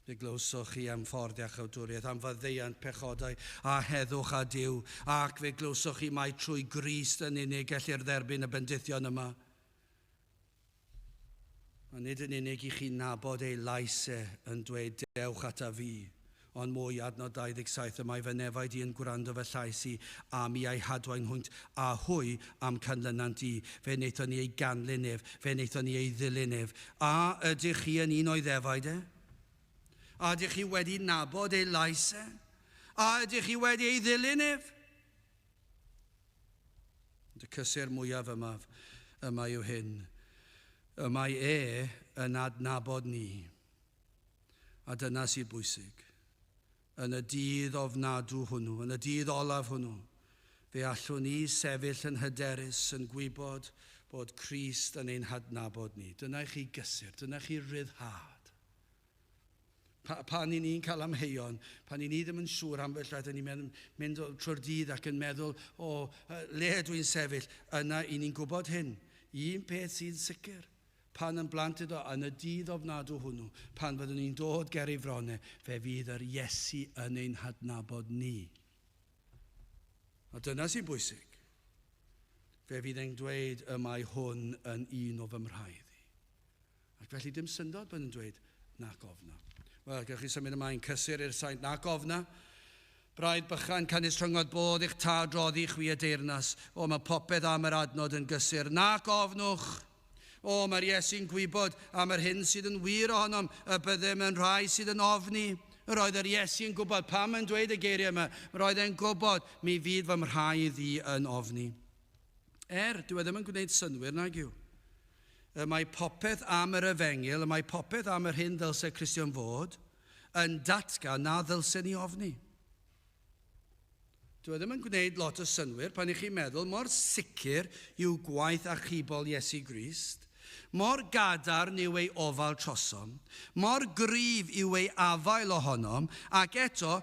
Fe glywsoch chi am ffordd iachawdwriaeth, am faddeuant pechodau, a heddwch â Duw, ac fe glywsoch chi mai trwy Grist yn unig gellir dderbyn y bendithion yma. A nid yn unig i chi nabod ei lais e yn dweud dewch ata fi, ond mwy, adnod 27, y mae fy nefaid i yn gwrando fy llais i, a mi a'i hadwaen hwynt, a hwy a'm canlynant i. Fe wnaethon ni ei ganlyn ef, fe wnaethon ni ei ddilyn ef. A ydych chi yn un o'i ddefaid e? A ydych chi wedi nabod ei lais e? A ydych chi wedi ei ddilyn ef? Ond y cysur mwyaf yma, yma yw hyn. Y mae e yn adnabod ni. A dyna sydd bwysig. Yn y dydd ofnadw hwnnw, yn y dydd olaf hwnnw, fe allwn ni sefyll yn hyderus yn gwybod bod Crist yn ein hadnabod ni. Dyna i chi gysur, dyna i chi ryddhad. Pa, pan i ni'n cael amheuon, pan i ni ddim yn siŵr ambell waith, ni'n mynd, mynd trwy'r dydd ac yn meddwl, o, le ydw i'n sefyll? Yna i ni'n gwybod hyn. Un peth sy'n sicr, pan yn blant iddo, yn y dydd ofnadw hwnnw, pan fyddwn ni'n dod ger ei fronau, fe fydd yr Iesu yn ein hadnabod ni. A dyna sy'n bwysig. Fe fydd e'n dweud y mae hwn yn un o fy mhraidd i. Ac felly dim syndod bod yn dweud nac ofna. Wel, gewch chi symud ymlaen cysur i'r saint nac ofna. Braidd bychan canys rhyngod bodd i'ch tad roddi chwi y deyrnas. O, mae popeth am yr adnod yn gysur. Nac ofnwch! O, mae'r Iesu'n gwybod am yr hyn sydd yn wir ohonom, y byddem yn rhai sydd yn ofni. Yr oedd yr Iesu yn gwybod pam yn dweud y geiriau yma. Yr oedd e'n gwybod, mi fydd fy mhraidd i yn ofni. Er, dyw e ddim yn gwneud synnwyr nag yw. Y mae popeth am yr efengyl, y mae popeth am yr hyn ddylse Cristion fod, yn datgan na ddylse ni ofni. Dyw e ddim yn gwneud lot o synnwyr pan i chi'n meddwl mor sicr yw gwaith achubol Iesu Grist, mor gadarn yw ei ofal trosom, mor gryf yw ei afael ohonom, ac eto,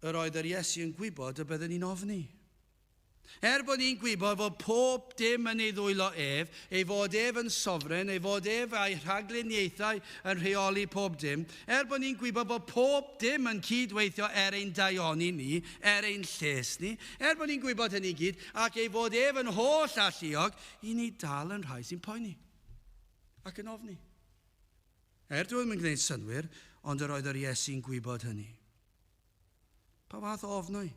yr oedd yr Iesu yn gwybod y bydden ni'n ofni. Er bod ni'n gwybod fod pob dim yn ei ddwylo ef, ei fod ef yn sofren, ei fod ef a'i rhagluniaethau yn rheoli pob dim, er bod ni'n gwybod bod pob dim yn cydweithio er ein daioni ni, er ein lles ni, er bod ni'n gwybod hynny gyd, ac ei fod ef yn holl alluog, i ni dal yn rhai sy'n poeni ac yn ofni. Er dyw e ddim yn gwneud synnwyr, ond yr oedd yr Iesu'n gwybod hynny. Pa fath o ofnau?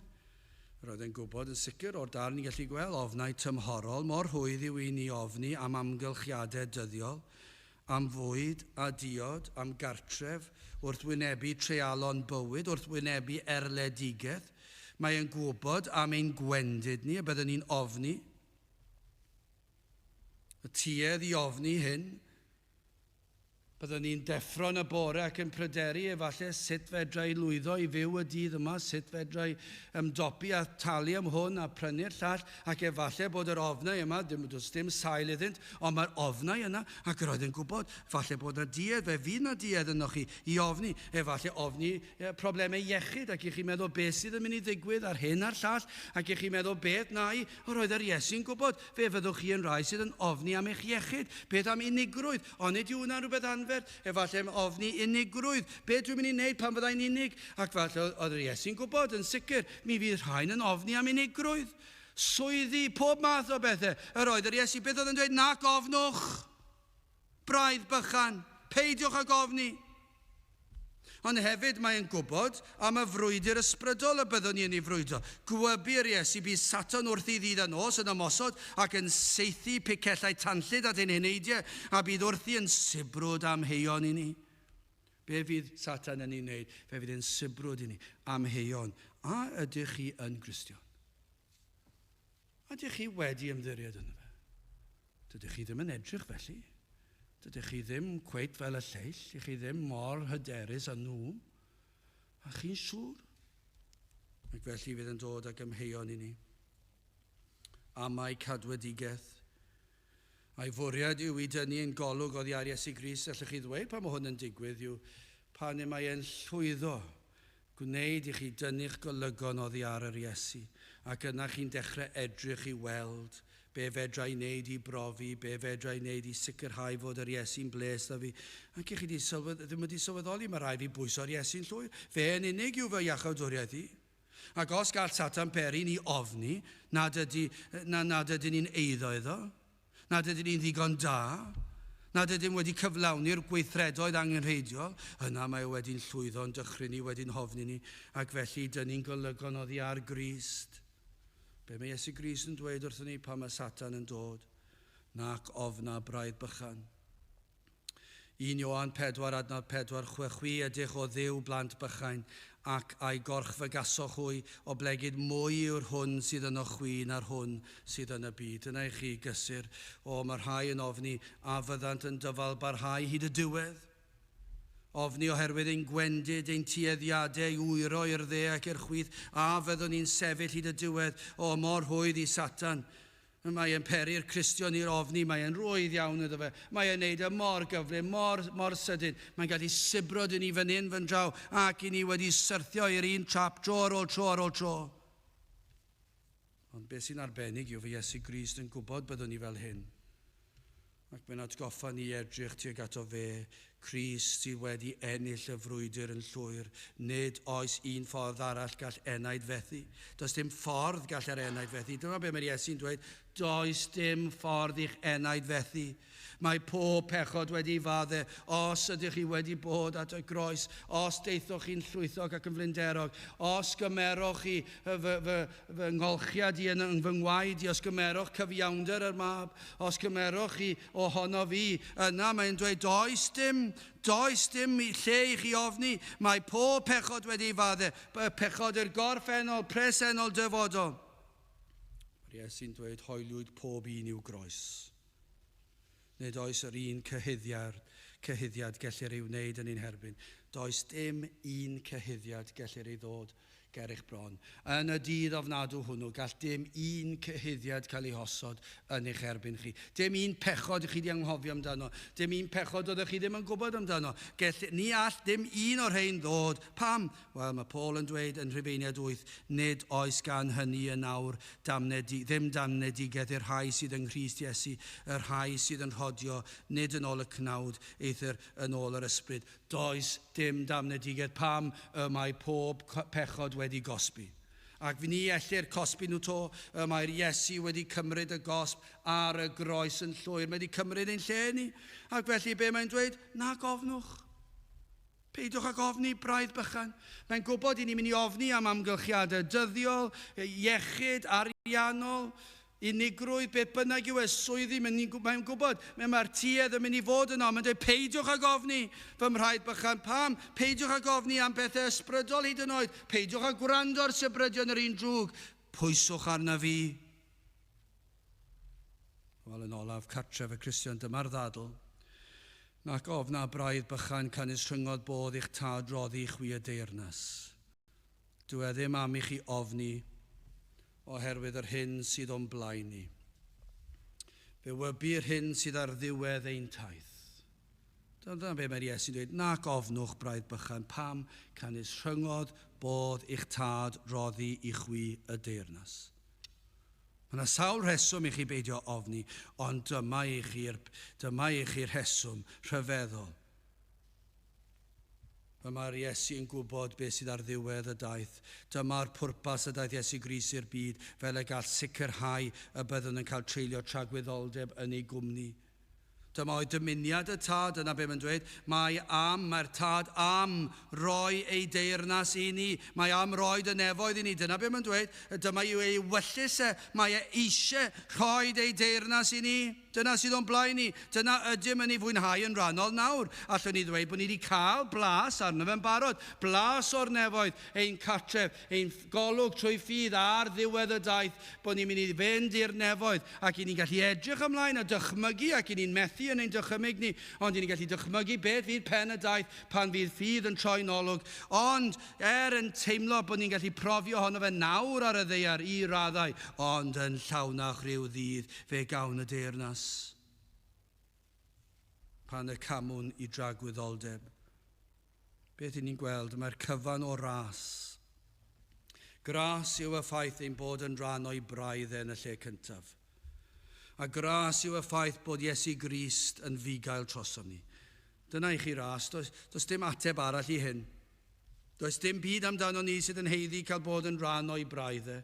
Roedd e'n gwybod yn sicr o'r darn ni'n gallu gweld ofnau tymhorol, mor rhwydd yw i ni ofni am amgylchiadau dyddiol, am fwyd a diod, am gartref, wrth wynebu treialon bywyd, wrth wynebu erledigaeth. Mae e'n gwybod am ein gwendid ni, y byddwn ni'n ofni. Y tuedd i ofni hyn. Byddwn ni'n deffro yn y bore ac yn pryderu efallai sut fedra i lwyddo i fyw y dydd yma, sut fedra i ymdopi a talu am hwn a prynu'r llall, ac efallai bod yr ofnau yma, dim, does dim sail iddynt, ond mae'r ofnau yna, ac yr oedd yn gwybod, falle bod yna duedd, fe fydd yna duedd ynoch chi i ofni, efallai ofni problemau iechyd, ac i chi meddwl beth sydd yn mynd i ddigwydd ar hyn a'r llall, ac i chi meddwl beth na i, yr oedd yr Iesu'n gwybod, fe fyddwch chi yn rhai sydd yn ofni am eich iechyd, beth am unigrwydd, Onid yw hwnna'n rhywbeth anferth? Efallai am ofni unigrwydd. Be dwi'n mynd i wneud pan fyddai'n unig? Ac falle oedd yr Iesu'n gwybod, yn sicr, mi fydd rhain yn ofni am unigrwydd. Swyddi, pob math o bethau. Yr oedd yr Iesu, beth oedd yn dweud? Nac ofnwch! Braidd bychan, peidiwch ag ofni! Ond hefyd mae e'n gwybod am y frwydr ysbrydol y byddwn ni yn ei frwydro. Gwybu'r Iesu bydd Satan wrthi ddydd a nos yn ymosod ac yn saethu picellau tanllyd at ein heneidiau, a bydd wrthi yn sibrwd amheuon i ni. Be fydd Satan yn ei wneud? Fe fydd e'n sibrwd i ni. Amheuon. A ydych chi yn Gristion? Ydych chi wedi ymddiried ynddo fe? Dydych chi ddim yn edrych felly. Dydych chi ddim cweit fel y lleill, ych chi ddim mor hyderus â nhw. A chi'n siŵr? Ac felly fydd yn dod ag amheuon i ni. Amau cadwedigaeth. A'i fwriad yw i dynnu ein golwg oddi ar Iesu Grist. Allwch chi ddweud pan mae hwn yn digwydd yw pan y mae e'n llwyddo gwneud i chi dynnu'ch golygon oddi ar yr Iesu, ac yna chi'n dechrau edrych i weld be fedra i wneud i brofi, be fedra i wneud i sicrhau fod yr Iesu'n bles 'da fi. Ac i chi di sylwedd, ddim wedi sylweddoli, mae rhaid fi bwyso'r Iesu'n llwyr. Fe yn unig yw fy iachawdwriaeth i. Ac os gall Satan peri ni ofni nad, ydy, na, nad ydyn ni'n eiddo iddo, nad ydyn ni'n ddigon da, nad ydym wedi cyflawni'r gweithredoedd angenrheidiol, yna mae e wedi'n llwyddo yn dychryn ni, wedi'n hofni ni, ac felly dyn ni'n golygon oddi ar Grist. Be mae Iesu Grist yn dweud wrthyn ni pan mae Satan yn dod? Nac ofna braidd bychan. 1 Ioan 4 adnod 4 6 Chwi ydych o Dduw blant bychain, ac a'i gorchfygasoch hwy, oblegid mwy yw'r hwn sydd yno chwi na'r hwn sydd yn y byd. Dyna i chi gysur. O, mae rhai yn ofni, a fyddant yn dyfal barhau hyd y diwedd. Ofni oherwydd ein gwendid, ein tueddiadau i wyro i'r dde ac i'r chwith, a fyddwn ni'n sefyll hyd y diwedd. O, mor rhwydd i Satan. Mae e'n peri'r Cristion i'r ofni, mae e'n rwydd iawn iddo fe. Mae e'n neud e mor gyflym, mor, mor sydyn. Mae'n gallu sibrwd i ni fan hyn, fan draw, ac i ni wedi syrthio i'r un trap dro ar ôl tro ar ôl tro. Ond beth sy'n arbennig yw fy Iesu Grist yn gwybod byddwn ni fel hyn. Ac mae'n atgoffa ni edrych tuag ato fe. Crist sydd wedi ennill y frwydr yn llwyr. Nid oes un ffordd arall gall enaid fethu. Does dim ffordd gall yr enaid fethu. Dyma be mae'r Iesu'n dweud. Does dim ffordd i'ch enaid fethu. Mae pob pechod wedi ei fadde. Os ydych chi wedi bod at y groes, os deithoch chi'n llwythog ac yn flinderog, os gymeroch chi fy, fy, fy ngolchiad i yn fy ngwaed i, os gymeroch cyfiawnder yr mab, os gymeroch chi ohono fi, yna mae'n dweud, does dim, does dim lle i chi ofni. Mae pob pechod wedi ei fadde, pechod i'r gorffennol, presennol, dyfodol. Mae'r Iesu'n dweud, hoeliwyd pob un i'w groes. Nid oes yr un cyhuddiad, cyhuddiad gellir ei wneud yn ein herbyn. Does dim un cyhuddiad gellir ei ddod ger eich bron. Yn y dydd ofnadw hwnnw, gall dim un cyhuddiad cael ei hosod yn eich erbyn chi. Dim un pechod i chi di anghofio amdano. Dim un pechod oeddech chi ddim yn gwybod amdano. Gell, ni all dim un o'r rhain ddod. Pam? Wel, mae Paul yn dweud yn Rhufeiniaid 8, nid oes gan hynny yn awr damnedi, ddim damnedigaeth i'r rhai sydd yng Nghrist Iesu, y rhai sydd yn rhodio, nid yn ôl y cnawd, eithr yn ôl yr ysbryd. Does dim damnedigaeth. Pam y mae pob pechod wedi gosbi? Ac ni ellir cosbi nhw to, y mae'r Iesu wedi cymryd y gosb ar y groes yn llwyr. Mae wedi cymryd ein lle ni. Ac felly be mae'n dweud? Na gofnwch. Peidiwch ag ofni, braidd bychan. Mae'n gwybod i ni'n mynd i ofni am amgylchiadau dyddiol, iechyd, ariannol, unigrwydd, beth bynnag yw e, swyddi, mae'n mae gwybod, mae mae'r tuedd yn mynd i fod yno. Mae'n dweud, peidiwch ag ofni, fy mhraid bychan. Pam? Peidiwch ag ofni am bethau ysbrydol hyd yn oed. Peidiwch â gwrando ar sybrydion yr un drwg. Pwyswch arna fi. Wel, yn olaf, cartref y Cristion, dyma'r ddadl. Nac ofna braidd bychan canys rhyngodd bodd i'ch tad roddi i chwi y deyrnas. Dyw e ddim am i chi ofni oherwydd yr hyn sydd o'n blaen ni. Fe wybu'r hyn sydd ar ddiwedd ein taith. Dyna be mae'r Iesu'n dweud, nac ofnwch braidd bychan, pam canys rhyngodd bodd i'ch tad roddi i chwi y deyrnas. Mae yna sawl rheswm i chi beidio ofni, ond dyma i chi'r, dyma i chi'r rheswm rhyfeddol. Y mae'r Iesu yn gwybod beth sydd ar ddiwedd y daith. Dyma'r pwrpas y daeth Iesu Grist i'r byd, fel y gall sicrhau y byddwn yn cael treulio tragwyddoldeb yn ei gwmni. Dyma oedd dymuniad y tad, dyna be mae'n dweud. Mae am, mae'r tad am roi ei deyrnas i ni. Mae am roi dy nefoedd i ni. Dyna be mae'n dweud. Dyma yw ei wyllys e. Mae e eisiau rhoi ei deyrnas i ni. Dyna sydd o'n blaen ni. Dyna ydym yn ei fwynhau yn rhannol nawr. Allwn ni ddweud bod ni wedi cael blas arno fe'n barod. Blas o'r nefoedd, ein cartref, ein golwg trwy ffydd ar ddiwedd y daith bod ni'n mynd i fynd i'r nefoedd ac i ni'n gallu edrych ymlaen a dychmygu ac i ni'n methu yn ein dychymyg ni, ond i ni'n gallu dychmygu beth fydd pen y daith pan fydd ffydd yn troi'n olwg. Ond er yn teimlo bod ni'n gallu profi ohono fe nawr ar y ddaear i raddau, ond yn llawnach rhyw ddydd fe gawn y deyrnas pan y camwn i dragwyddoldeb. Beth i ni'n gweld? Mae'r cyfan o ras. Gras yw y ffaith ein bod yn rhan o'i braidd e yn y lle cyntaf. A gras yw y ffaith bod Iesu Grist yn fugail trosom ni. Dyna i chi ras. Does, does dim ateb arall i hyn. Does dim byd amdano ni sydd yn haeddu cael bod yn rhan o'i braidd e.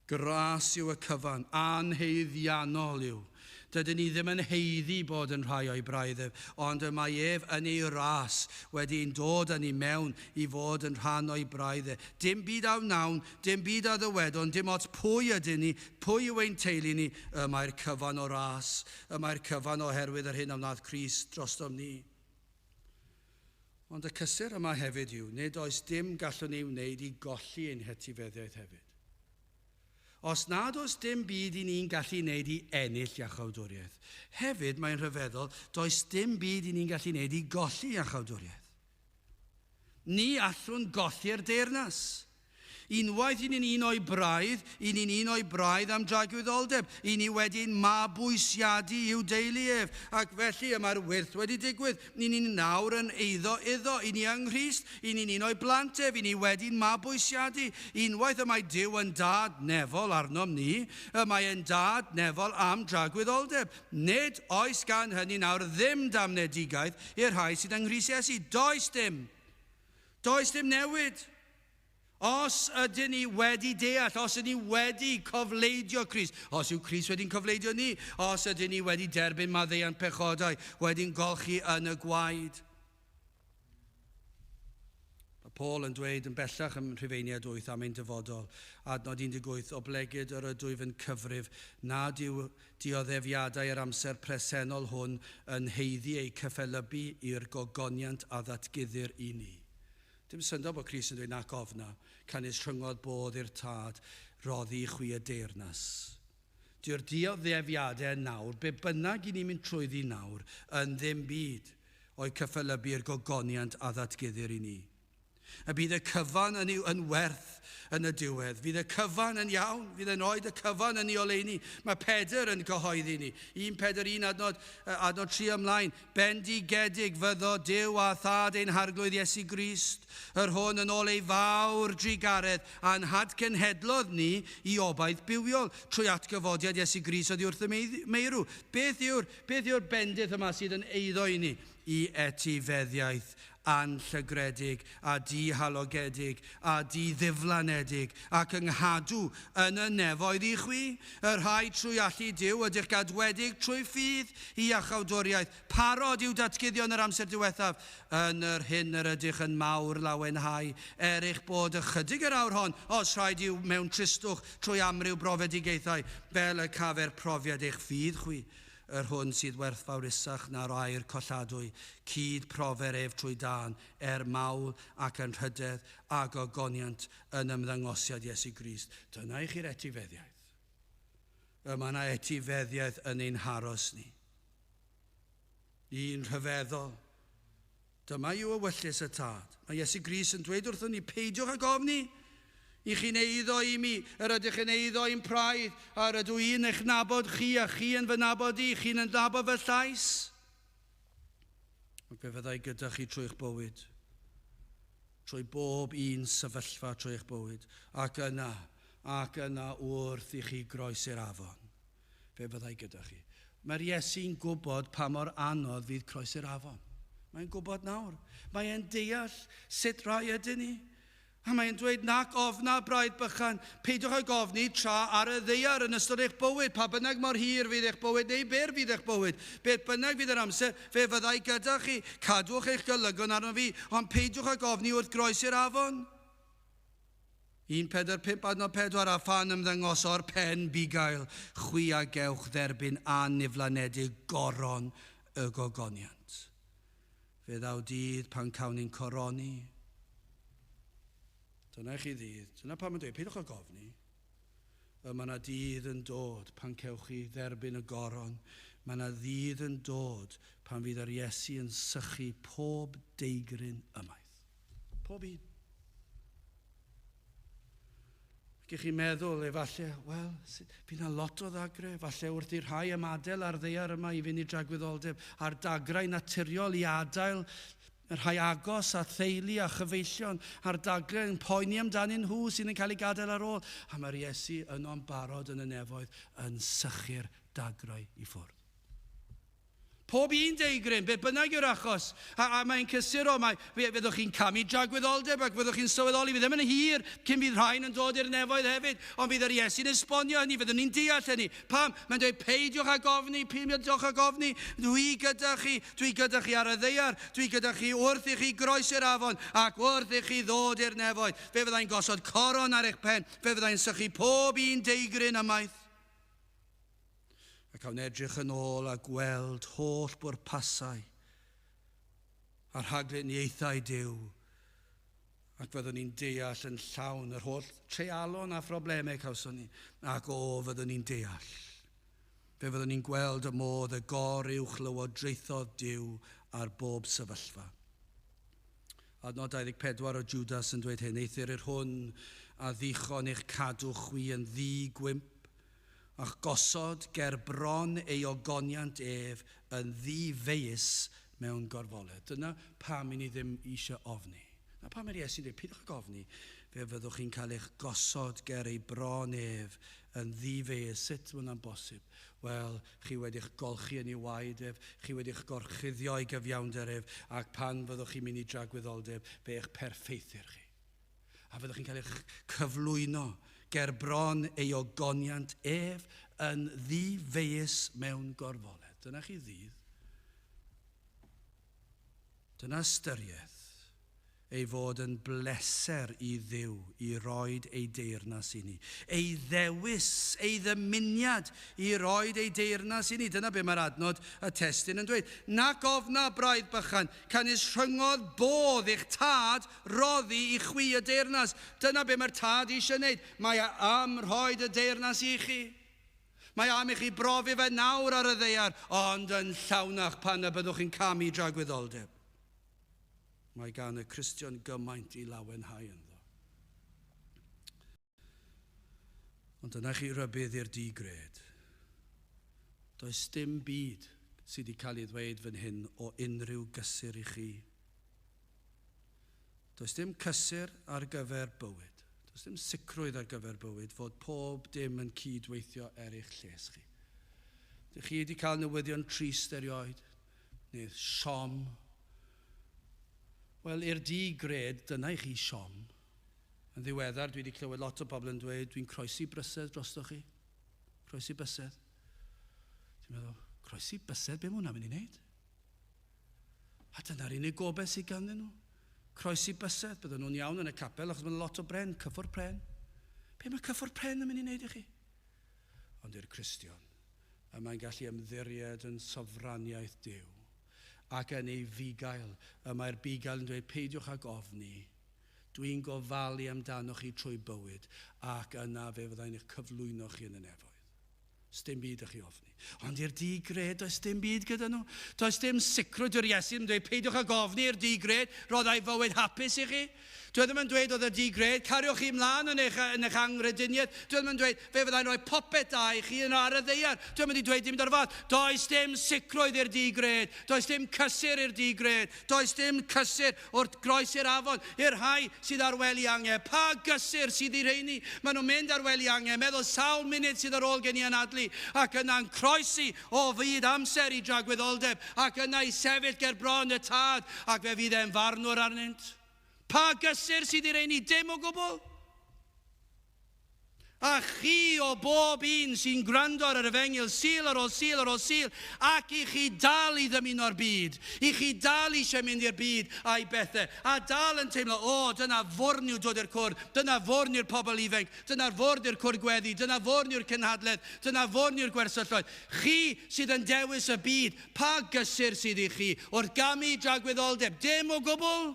Gras yw y cyfan, anhaeddiannol yw. Dydyn ni ddim yn haeddu bod yn rhai o'i braidd ef, ond y mae ef yn ei ras wedi ein dod â ni mewn i fod yn rhan o'i braidd e. Dim byd a wnawn, dim byd a ddywedwn, dim ots pwy ydyn ni, pwy yw ein teulu ni, y mae'r cyfan o ras, y mae'r cyfan oherwydd yr hyn a wnaeth Crist drostom ni. Ond y cysur yma hefyd yw, nid oes dim gallwn ei wneud i golli ein hetifeddiaeth hefyd. Os nad oes dim byd i ni'n gallu wneud i ennill iachawdwriaeth, hefyd mae'n rhyfeddol, does dim byd i ni'n gallu wneud i golli iachawdwriaeth. Ni allwn golli'r deyrnas. Unwaith i ni'n un o'i braidd, i ni'n un o'i braidd am dragwyddoldeb. I ni wedi'n mabwysiadu i'w deulu ef, ac felly y mae'r wyrth wedi digwydd. I ni'n nawr yn eiddo iddo, i ni yng Nghrist, i ni'n un o'i blant ef, i ni wedi'n mabwysiadu. Unwaith y mae Duw yn dad nefol arnom ni, y mae yn dad nefol am dragwyddoldeb. Nid oes gan hynny nawr ddim damnedigaeth i'r rhai sydd yng Nghrist Iesu. Does dim. Does dim newid. Os ydyn ni wedi deall, os ydyn ni wedi cofleidio Crist, os yw Crist wedi'n cofleidio ni, os ydyn ni wedi derbyn maddeuant pechodau, wedi'n golchi yn y gwaed. Mae Paul yn dweud yn bellach ym Rhufeiniaid 8 am ein dyfodol, adnod 18, oblegid yr ydwyf yn cyfrif nad yw dioddefiadau yr amser presennol hwn yn haeddu eu cyffelybu i'r gogoniant a ddatguddir i ni. Dim syndod bod Crist yn dweud nac ofna, canys rhyngodd bodd i'r tad roddi i chwi y deyrnas. Dyw'r dioddefiadau nawr, be bynnag i ni'n mynd trwyddi nawr, yn ddim byd o'i cyffelybu'r gogoniant a ddatguddir i ni. Y bydd y cyfan yn, yn werth yn y diwedd. Fydd y cyfan yn iawn, fydd yn oed y cyfan yn ei oleuni. Mae Pedr yn cyhoeddi ni. 1 Pedr 1 adnod, adnod 3 ymlaen. Bendigedig fyddo Duw a thad ein harglwydd Iesu Grist, yr hwn yn ôl ei fawr drugaredd a'n hadgenhedlodd ni i obaith bywiol trwy atgyfodiad Iesu Grist oddi wrth y meirw. Beth yw'r beth yw'r bendith yma sydd yn eiddo i ni? I etifeddiaeth anllygredig a dihalogedig a diddiflanedig ac ynghadw yn y nefoedd i chwi, y rhai trwy allu Duw ydych gadwedig trwy ffydd i iachawdwriaeth, parod i'w datguddio yn yr amser diwethaf, yn yr hyn yr ydych yn mawr lawenhau, er eich bod ychydig yr awr hon, os rhaid yw mewn tristwch trwy amryw brofedigaethau, fel y cafer profiad eich ffydd chwi, yr hwn sydd werthfawr isach na'r aur colladwy, cyd profer ef trwy dân, er mawl ac anrhydedd a gogoniant yn ymddangosiad Iesu Grist. Dyna i chi'r etifeddiaeth. Y mae yna etifeddiaeth yn ein haros ni. Un rhyfeddol. Dyma yw ewyllys y tad. Mae Iesu Grist yn dweud wrthon ni, peidiwch ag ofni. I chi'n eiddo i mi, yr ydych yn eiddo i'n praidd, a yr ydw i'n eich nabod chi, a chi yn fy nabod i, chi'n yn nabod fy llais. Ac fe fyddai gyda chi trwy'ch bywyd, trwy bob un sefyllfa trwy eich bywyd, ac yna wrth i chi groesi'r afon, fe fyddai gyda chi. Mae'r Iesu'n gwybod pa mor anodd fydd croesi'r afon. Mae'n gwybod nawr. Mae'n deall sut rai ydyn ni. A mae'n dweud, nac ofna braidd bychan, peidiwch ag ofni tra ar y ddaear yn ystod eich bywyd, pa bynnag mor hir fydd eich bywyd neu byr fydd eich bywyd, beth bynnag fydd yr amser, fe fyddai gyda chi, cadwch eich golygon arno fi, ond peidiwch ag ofni wrth groesi'r afon. 1, 4, 5, adnod 4, a phan ymddangoso'r pen bugail, chwi a gewch dderbyn anniflanedig goron y gogoniant. Fe ddaw dydd pan cawn ni'n coroni. Dyna i chi ddydd. Dyna pam yn dweud, peidiwch ag ofni. Mae yna dydd yn dod pan cewch chi dderbyn y goron. Mae yna ddydd yn dod pan fydd yr Iesu yn sychu pob deigryn ymaith. Pob un. Ac i chi'n meddwl, efallai, wel, fydd yna lot o ddagre, falle wrth i'r rhai ymadael ar ddaear yma i fynd i dragwyddoldeb, a'r dagrau naturiol i adael y rhai agos a theulu a chyfeillion, a'r dagrau yn poeni amdanyn nhw sydd yn cael ei gadael ar ôl. A mae'r Iesu yno'n barod yn y nefoedd yn sychu'r dagrau i ffwrdd. Pob un deigryn, beth bynnag yw'r achos, a mae'n cysuro, fyddwch chi'n camu dragwyddoldeb ac fyddwch chi'n sylweddoli, fydd ddim yn hir cyn fydd rhain yn dod i'r nefoedd hefyd, ond fydd yr Iesu'n esbonio hynny, fyddwn ni'n deall hynny. Pam? Mae'n dweud, peidiwch ag ofni, peidiwch ag ofni, dwi gyda chi ar y ddaear, dwi gyda chi wrth i chi groesi'r afon ac wrth i chi ddod i'r nefoedd. Fe fyddai'n gosod coron ar eich pen, fe fyddai'n sychu pob un deigryn ymaith. Ac awn edrych yn ôl a gweld holl bwrpasau a rhagluniaethau Duw. Ac fyddwn ni'n deall yn llawn yr holl treialon a phroblemau cawson ni. Ac o, fyddwn ni'n deall. Fe fyddwn ni'n gweld y modd y goruwch lywodraethodd Duw ar bob sefyllfa. Adnod 24 o Judas yn dweud hyn, eithr yr hwn a ddichon eich cadw chwi yn ddi-gwymp, a'ch gosod ger bron ei ogoniant ef yn ddi-feius mewn gorfoledd. Dyna pam i ni ddim eisiau ofni. Na pam yr Iesu'n dweud, peidiwch ag ofni, fe fyddwch chi'n cael eich gosod ger ei bron ef yn ddi-feius. Sut mae hwnna'n bosib? Wel, chi wedi'ch golchi yn ei waed ef, chi wedi'ch gorchuddio i gyfiawnder ef, ac pan fyddwch chi'n mynd i dragwyddoldeb, fe eich perffeithir chi. A fyddwch chi'n cael eich cyflwyno ger bron ei ogoniant ef yn ddi-feius mewn gorfoledd. Dyna chi ddydd. Dyna ystyriaeth ei fod yn bleser i Dduw i roed ei deyrnas i ni. Ei ddewis, ei ddymuniad i roed ei deyrnas i ni. Dyna be mae'r adnod y testun yn dweud. Nac ofna braidd bychan, canys rhyngodd bodd i'ch tad roddi i chwi y deyrnas. Dyna be mae'r tad eisiau wneud. Mae e am rhoed y deyrnas i chi. Mae am i chi brofi fe nawr ar y ddaear, ond yn llawnach pan y byddwch chi'n camu dragwyddoldeb. Mae gan y Cristion gymaint i lawenhau ynddo. Ond dyna chi rybudd i'r di-gred. Does dim byd sydd wedi cael ei ddweud fan hyn o unrhyw gysur i chi. Does dim cysur ar gyfer bywyd. Does dim sicrwydd ar gyfer bywyd fod pob dim yn cydweithio er eich lles chi. Dych chi wedi cael newyddion trist erioed, neu siom? Wel, i'r di-gred, dyna i chi siom. Yn ddiweddar, dwi wedi clywed lot o bobl yn dweud, dwi'n croesi bysedd drostoch chi. Croesi bysedd. Dwi'n meddwl, croesi bysedd, be mae hwnna'n mynd i wneud? A dyna'r unig gobaith sydd ganddyn nhw. Croesi bysedd, bydden nhw'n iawn yn y capel achos mae'n lot o bren, cyffwrdd pren. Be mae cyffwrdd pren yn mynd i wneud i chi? Ond i'r Cristion, y mae'n gallu ymddiried yn sofraniaeth Duw ac yn ei fugail. Y mae'r bugail yn dweud, peidiwch ag ofni. Dwi'n gofalu amdanoch chi trwy bywyd, ac yna fe fyddai'n eich cyflwyno chi yn y nefoedd. Sdim byd ych chi ofni. Ond i'r di-gred, does dim byd gyda nhw. Does dim sicrwydd. Dyw'r Iesu yn dweud, peidiwch ag ofni i'r di-gred, roddai fywyd hapus i chi. Dwi ddim yn dweud oedd y di-gred, cariwch chi ymlaen yn eich, yn eich anghrediniaeth. Dwi ddim yn dweud, fe fyddai'n rhoi popeth da i chi yn ar y ddaear. Dwi ddim wedi dweud dim o'r fath. Does dim sicrwydd i'r di-gred. Does dim cysur i'r di-gred. Does dim cysur wrth groesi'r afon i'r rhai sydd ar wely ange. Pa gysur sydd i rheini? Maen nhw'n mynd ar wely ange, meddwl sawl munud sydd ar ôl gen i anadlu, ac yna'n croesi o fyd amser i dragwyddoldeb, ac yna i sefyll ger bron y tad, ac fe fydd e'n farnwr arnynt. Pa gysur sydd i'r rheini? Dim o gwbl. A chi o bob un sy'n gwrando ar yr efengyl Sul ar ôl Sul ar ôl Sul, ac i chi dal i ddymuno'r byd, i chi dal eisiau mynd i'r byd a'i bethau, a dal yn teimlo, o, dyna fwrn yw dod i'r cwrdd, dyna fwrn yw'r pobl ifanc, dyna'r fwrdd i'r cwrdd gweddi, dyna fwrn yw'r cynhadledd, dyna fwrn yw'r gwersylloedd. Chi sydd yn dewis y byd, pa gysur sydd i chi wrth gamu dragwyddoldeb? Dim o gwbl,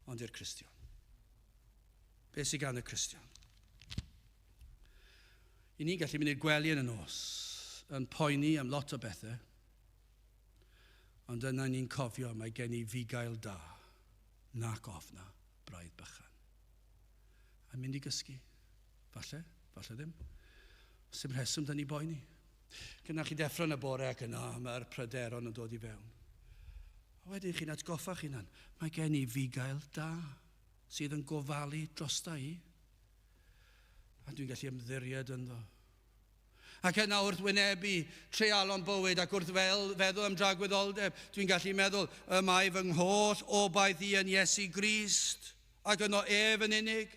ond i'r Cristion. Be sydd gan y Cristion? I ni'n gallu mynd i'r gwely yn y nos, yn poeni am lot o bethau, ond yna ni'n cofio mae gen i fugail da, nac ofna, braidd bychan. A mynd i gysgu. Falle, falle ddim. Sim rheswm da ni boeni. Gyna chi deffro yn y bore ac yna mae'r pryderon yn dod i fewn. A wedyn chi'n atgoffa chi'n hunan, mae gen i fugail da sydd yn gofalu drosta i. A dwi'n gallu ymddiried ynddo. Ac yna wrth wynebu treialon bywyd ac wrth feddwl am dragwyddoldeb, dwi'n gallu meddwl, y mae fy ngholl obaith i yn Iesu Grist, ac yno ef yn unig.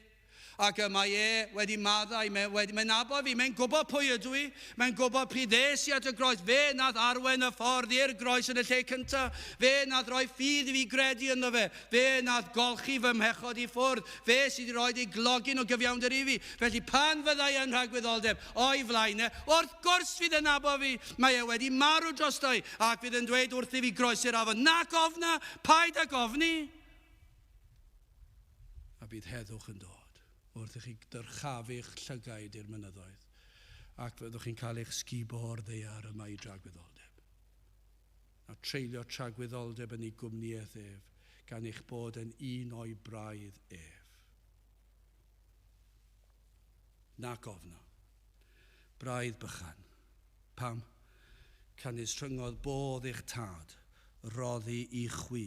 Ac y mae e wedi maddau, mae'n nabod fi, mae'n gwybod pwy ydw i, mae'n gwybod pryd ddes i at y groes, fe nath arwain y ffordd i'r groes yn y lle cyntaf, fe nath roi ffydd i fi gredu ynddo fe, fe nath golchi fy mhechod i ffwrdd, fe sydd wedi rhoi ei glogyn o gyfiawnder i fi. Felly pan fyddai yn rhagwyddoldeb o'i flaen e, wrth gwrs fydd yn nabod fi, mae e wedi marw drosto i, ac fydd yn dweud wrth i fi groesi'r afon, nac ofna, paid ag ofni. A bydd heddwch yn dod wrth i chi dyrchafu'ch llygaid i'r mynyddoedd, ac fyddwch chi'n cael eich sgubo o'r ddaear yma i dragwyddoldeb. A treulio tragwyddoldeb yn ei gwmnïaeth ef, gan eich bod yn un o'i braidd ef. Nac ofna. Braidd bychan. Pam? Canys rhyngodd bodd eich tad roddi i chwi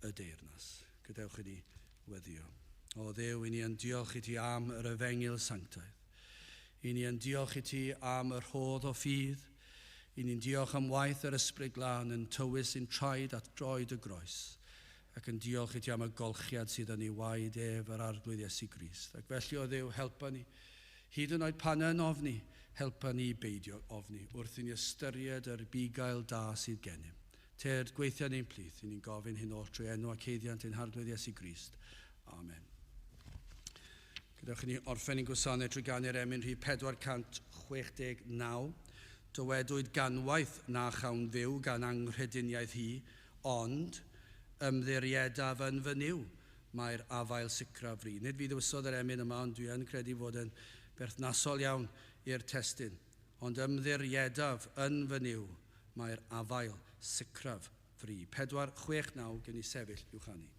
y deyrnas. Gadewch i ni weddio. O Dduw, i ni yn diolch i ti am yr efengyl sanctaidd. I ni yn diolch i ti am y rhodd o ffydd. I ni'n diolch am waith yr Ysbryd Glân yn tywys ein traed at droed y groes. Ac yn diolch i ti am y golchiad sydd yn ei waed ef yr Arglwydd Iesu Grist. Ac felly o Dduw, helpa ni. Hyd yn oed pan yn ofni, helpa ni i beidio ofni wrth i ni ystyried yr bugail da sydd gennym. Tyrd, gweithio yn ein plith, i ni'n gofyn hyn oll trwy enw ac haeddiant ein Harglwydd Iesu Grist. Amen. Gadewch i ni orffen ein gwasanaeth trwy ganu'r emyn rhif 469. Dywedwyd ganwaith na chawn fyw gan anghrediniaeth hi, ond ymddiriedaf yn fy Nuw, mae'r afael sicraf fri. Nid fi ddewisodd yr emyn yma, ond dwi yn credu fod yn berthnasol iawn i'r testun. Ond ymddiriedaf yn fy Nuw, mae'r afael sicraf fri. 469 gen i sefyll i'w chanu.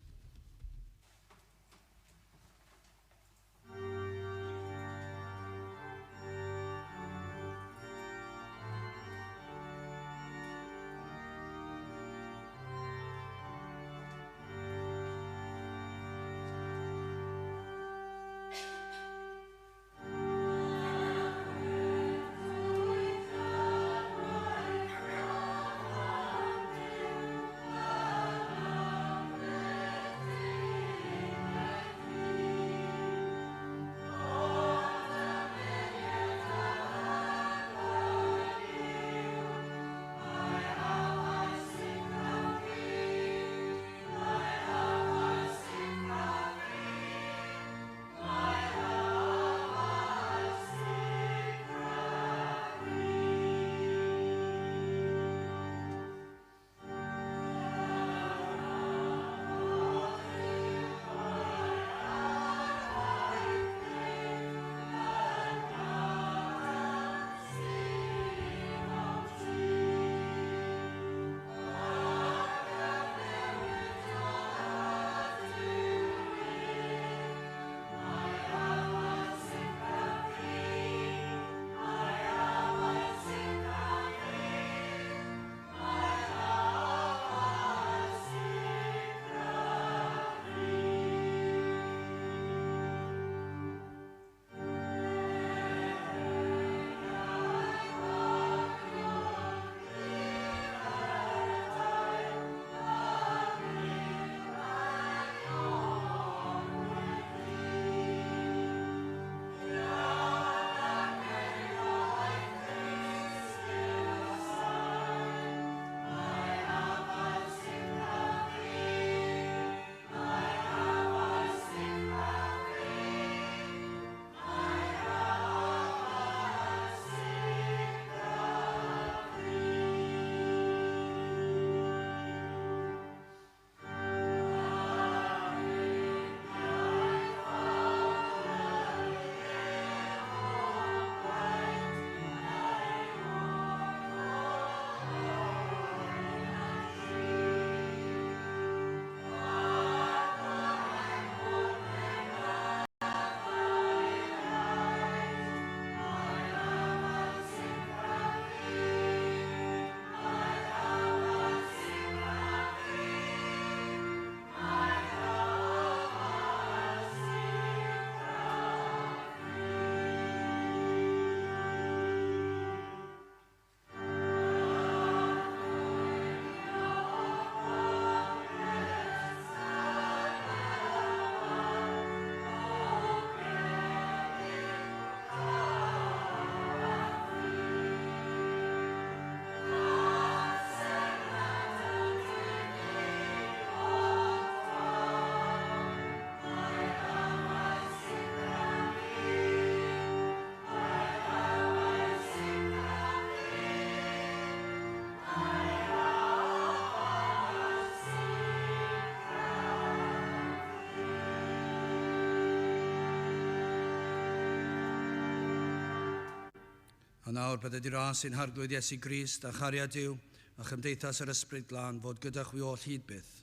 A nawr bydded i ras ein Harglwydd Iesu Grist a chariad Duw a chymdeithas yr Ysbryd Glân fod gyda chwi oll hyd byth.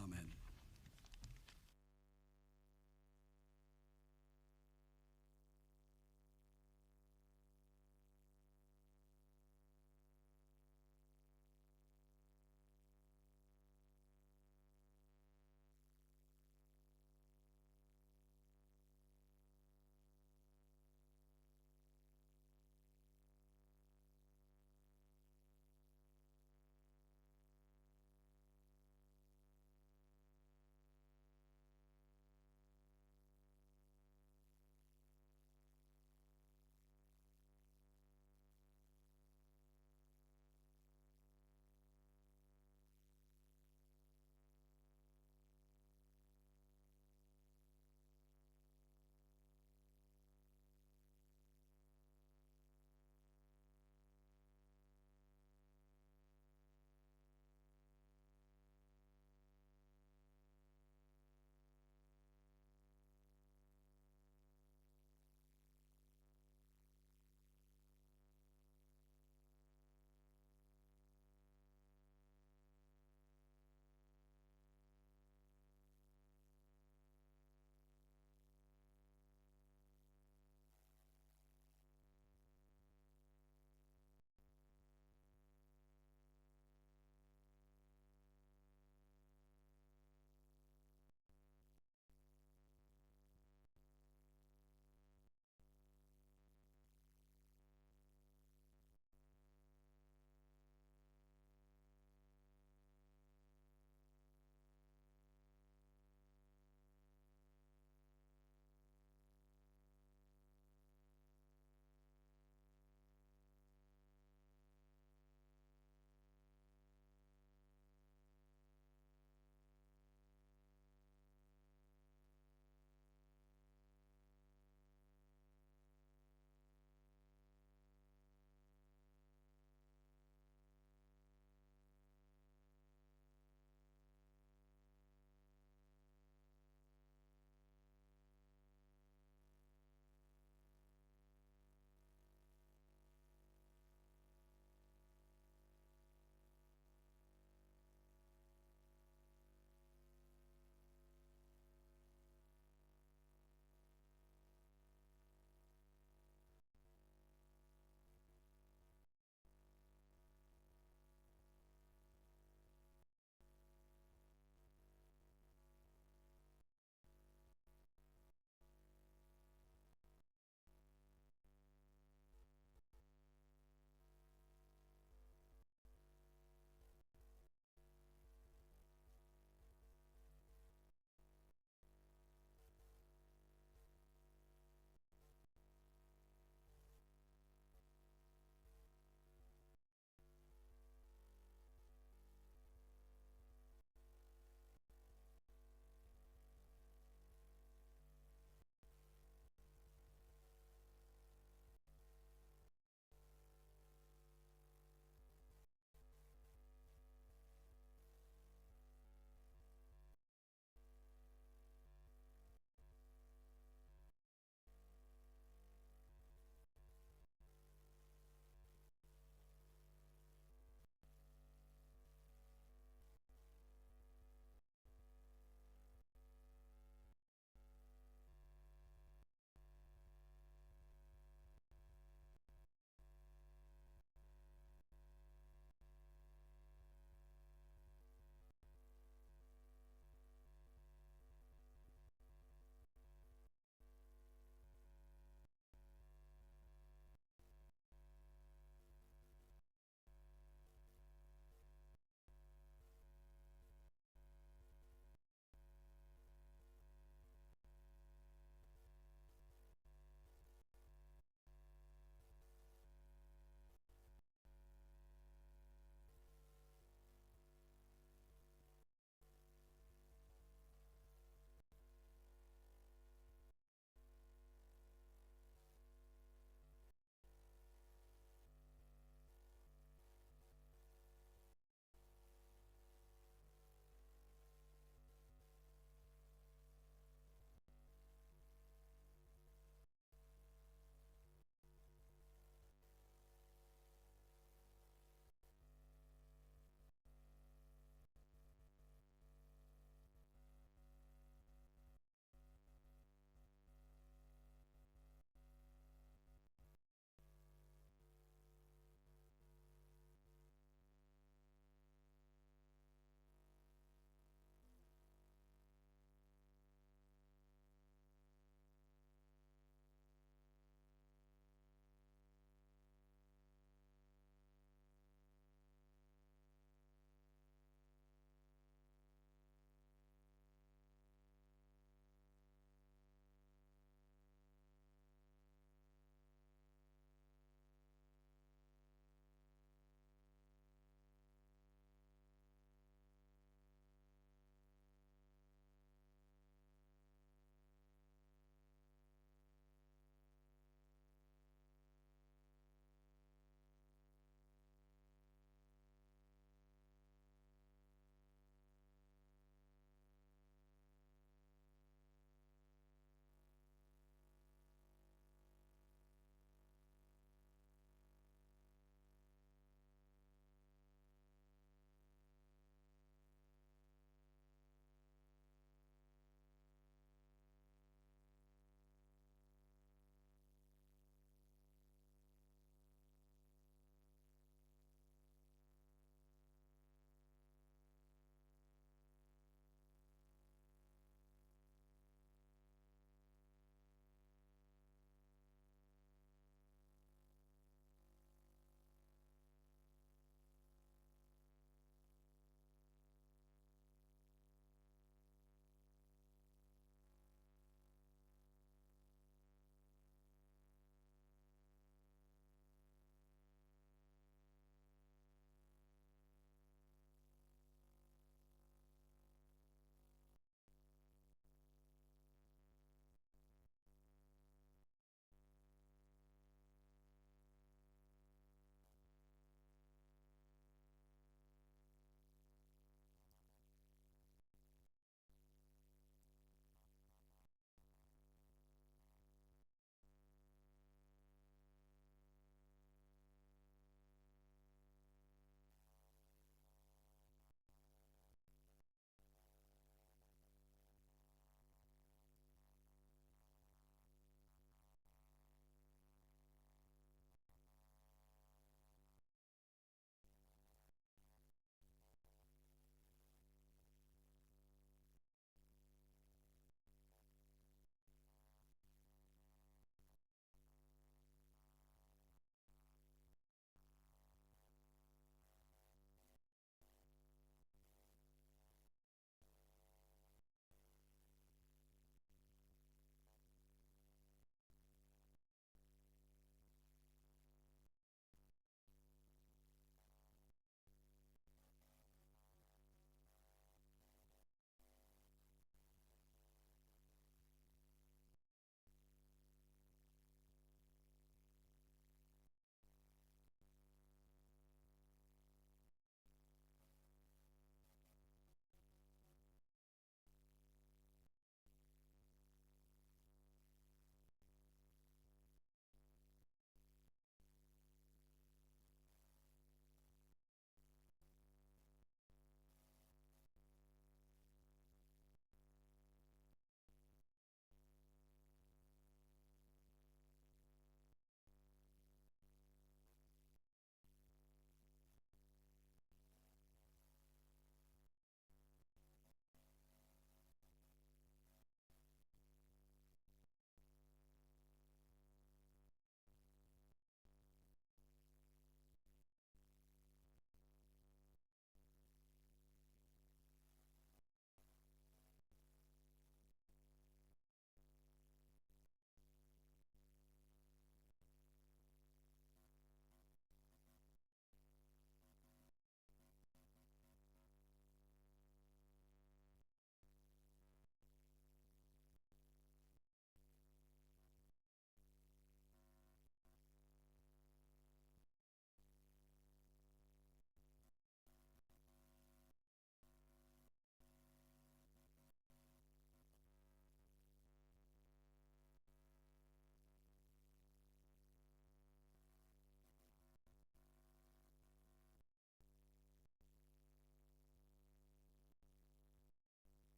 Amen.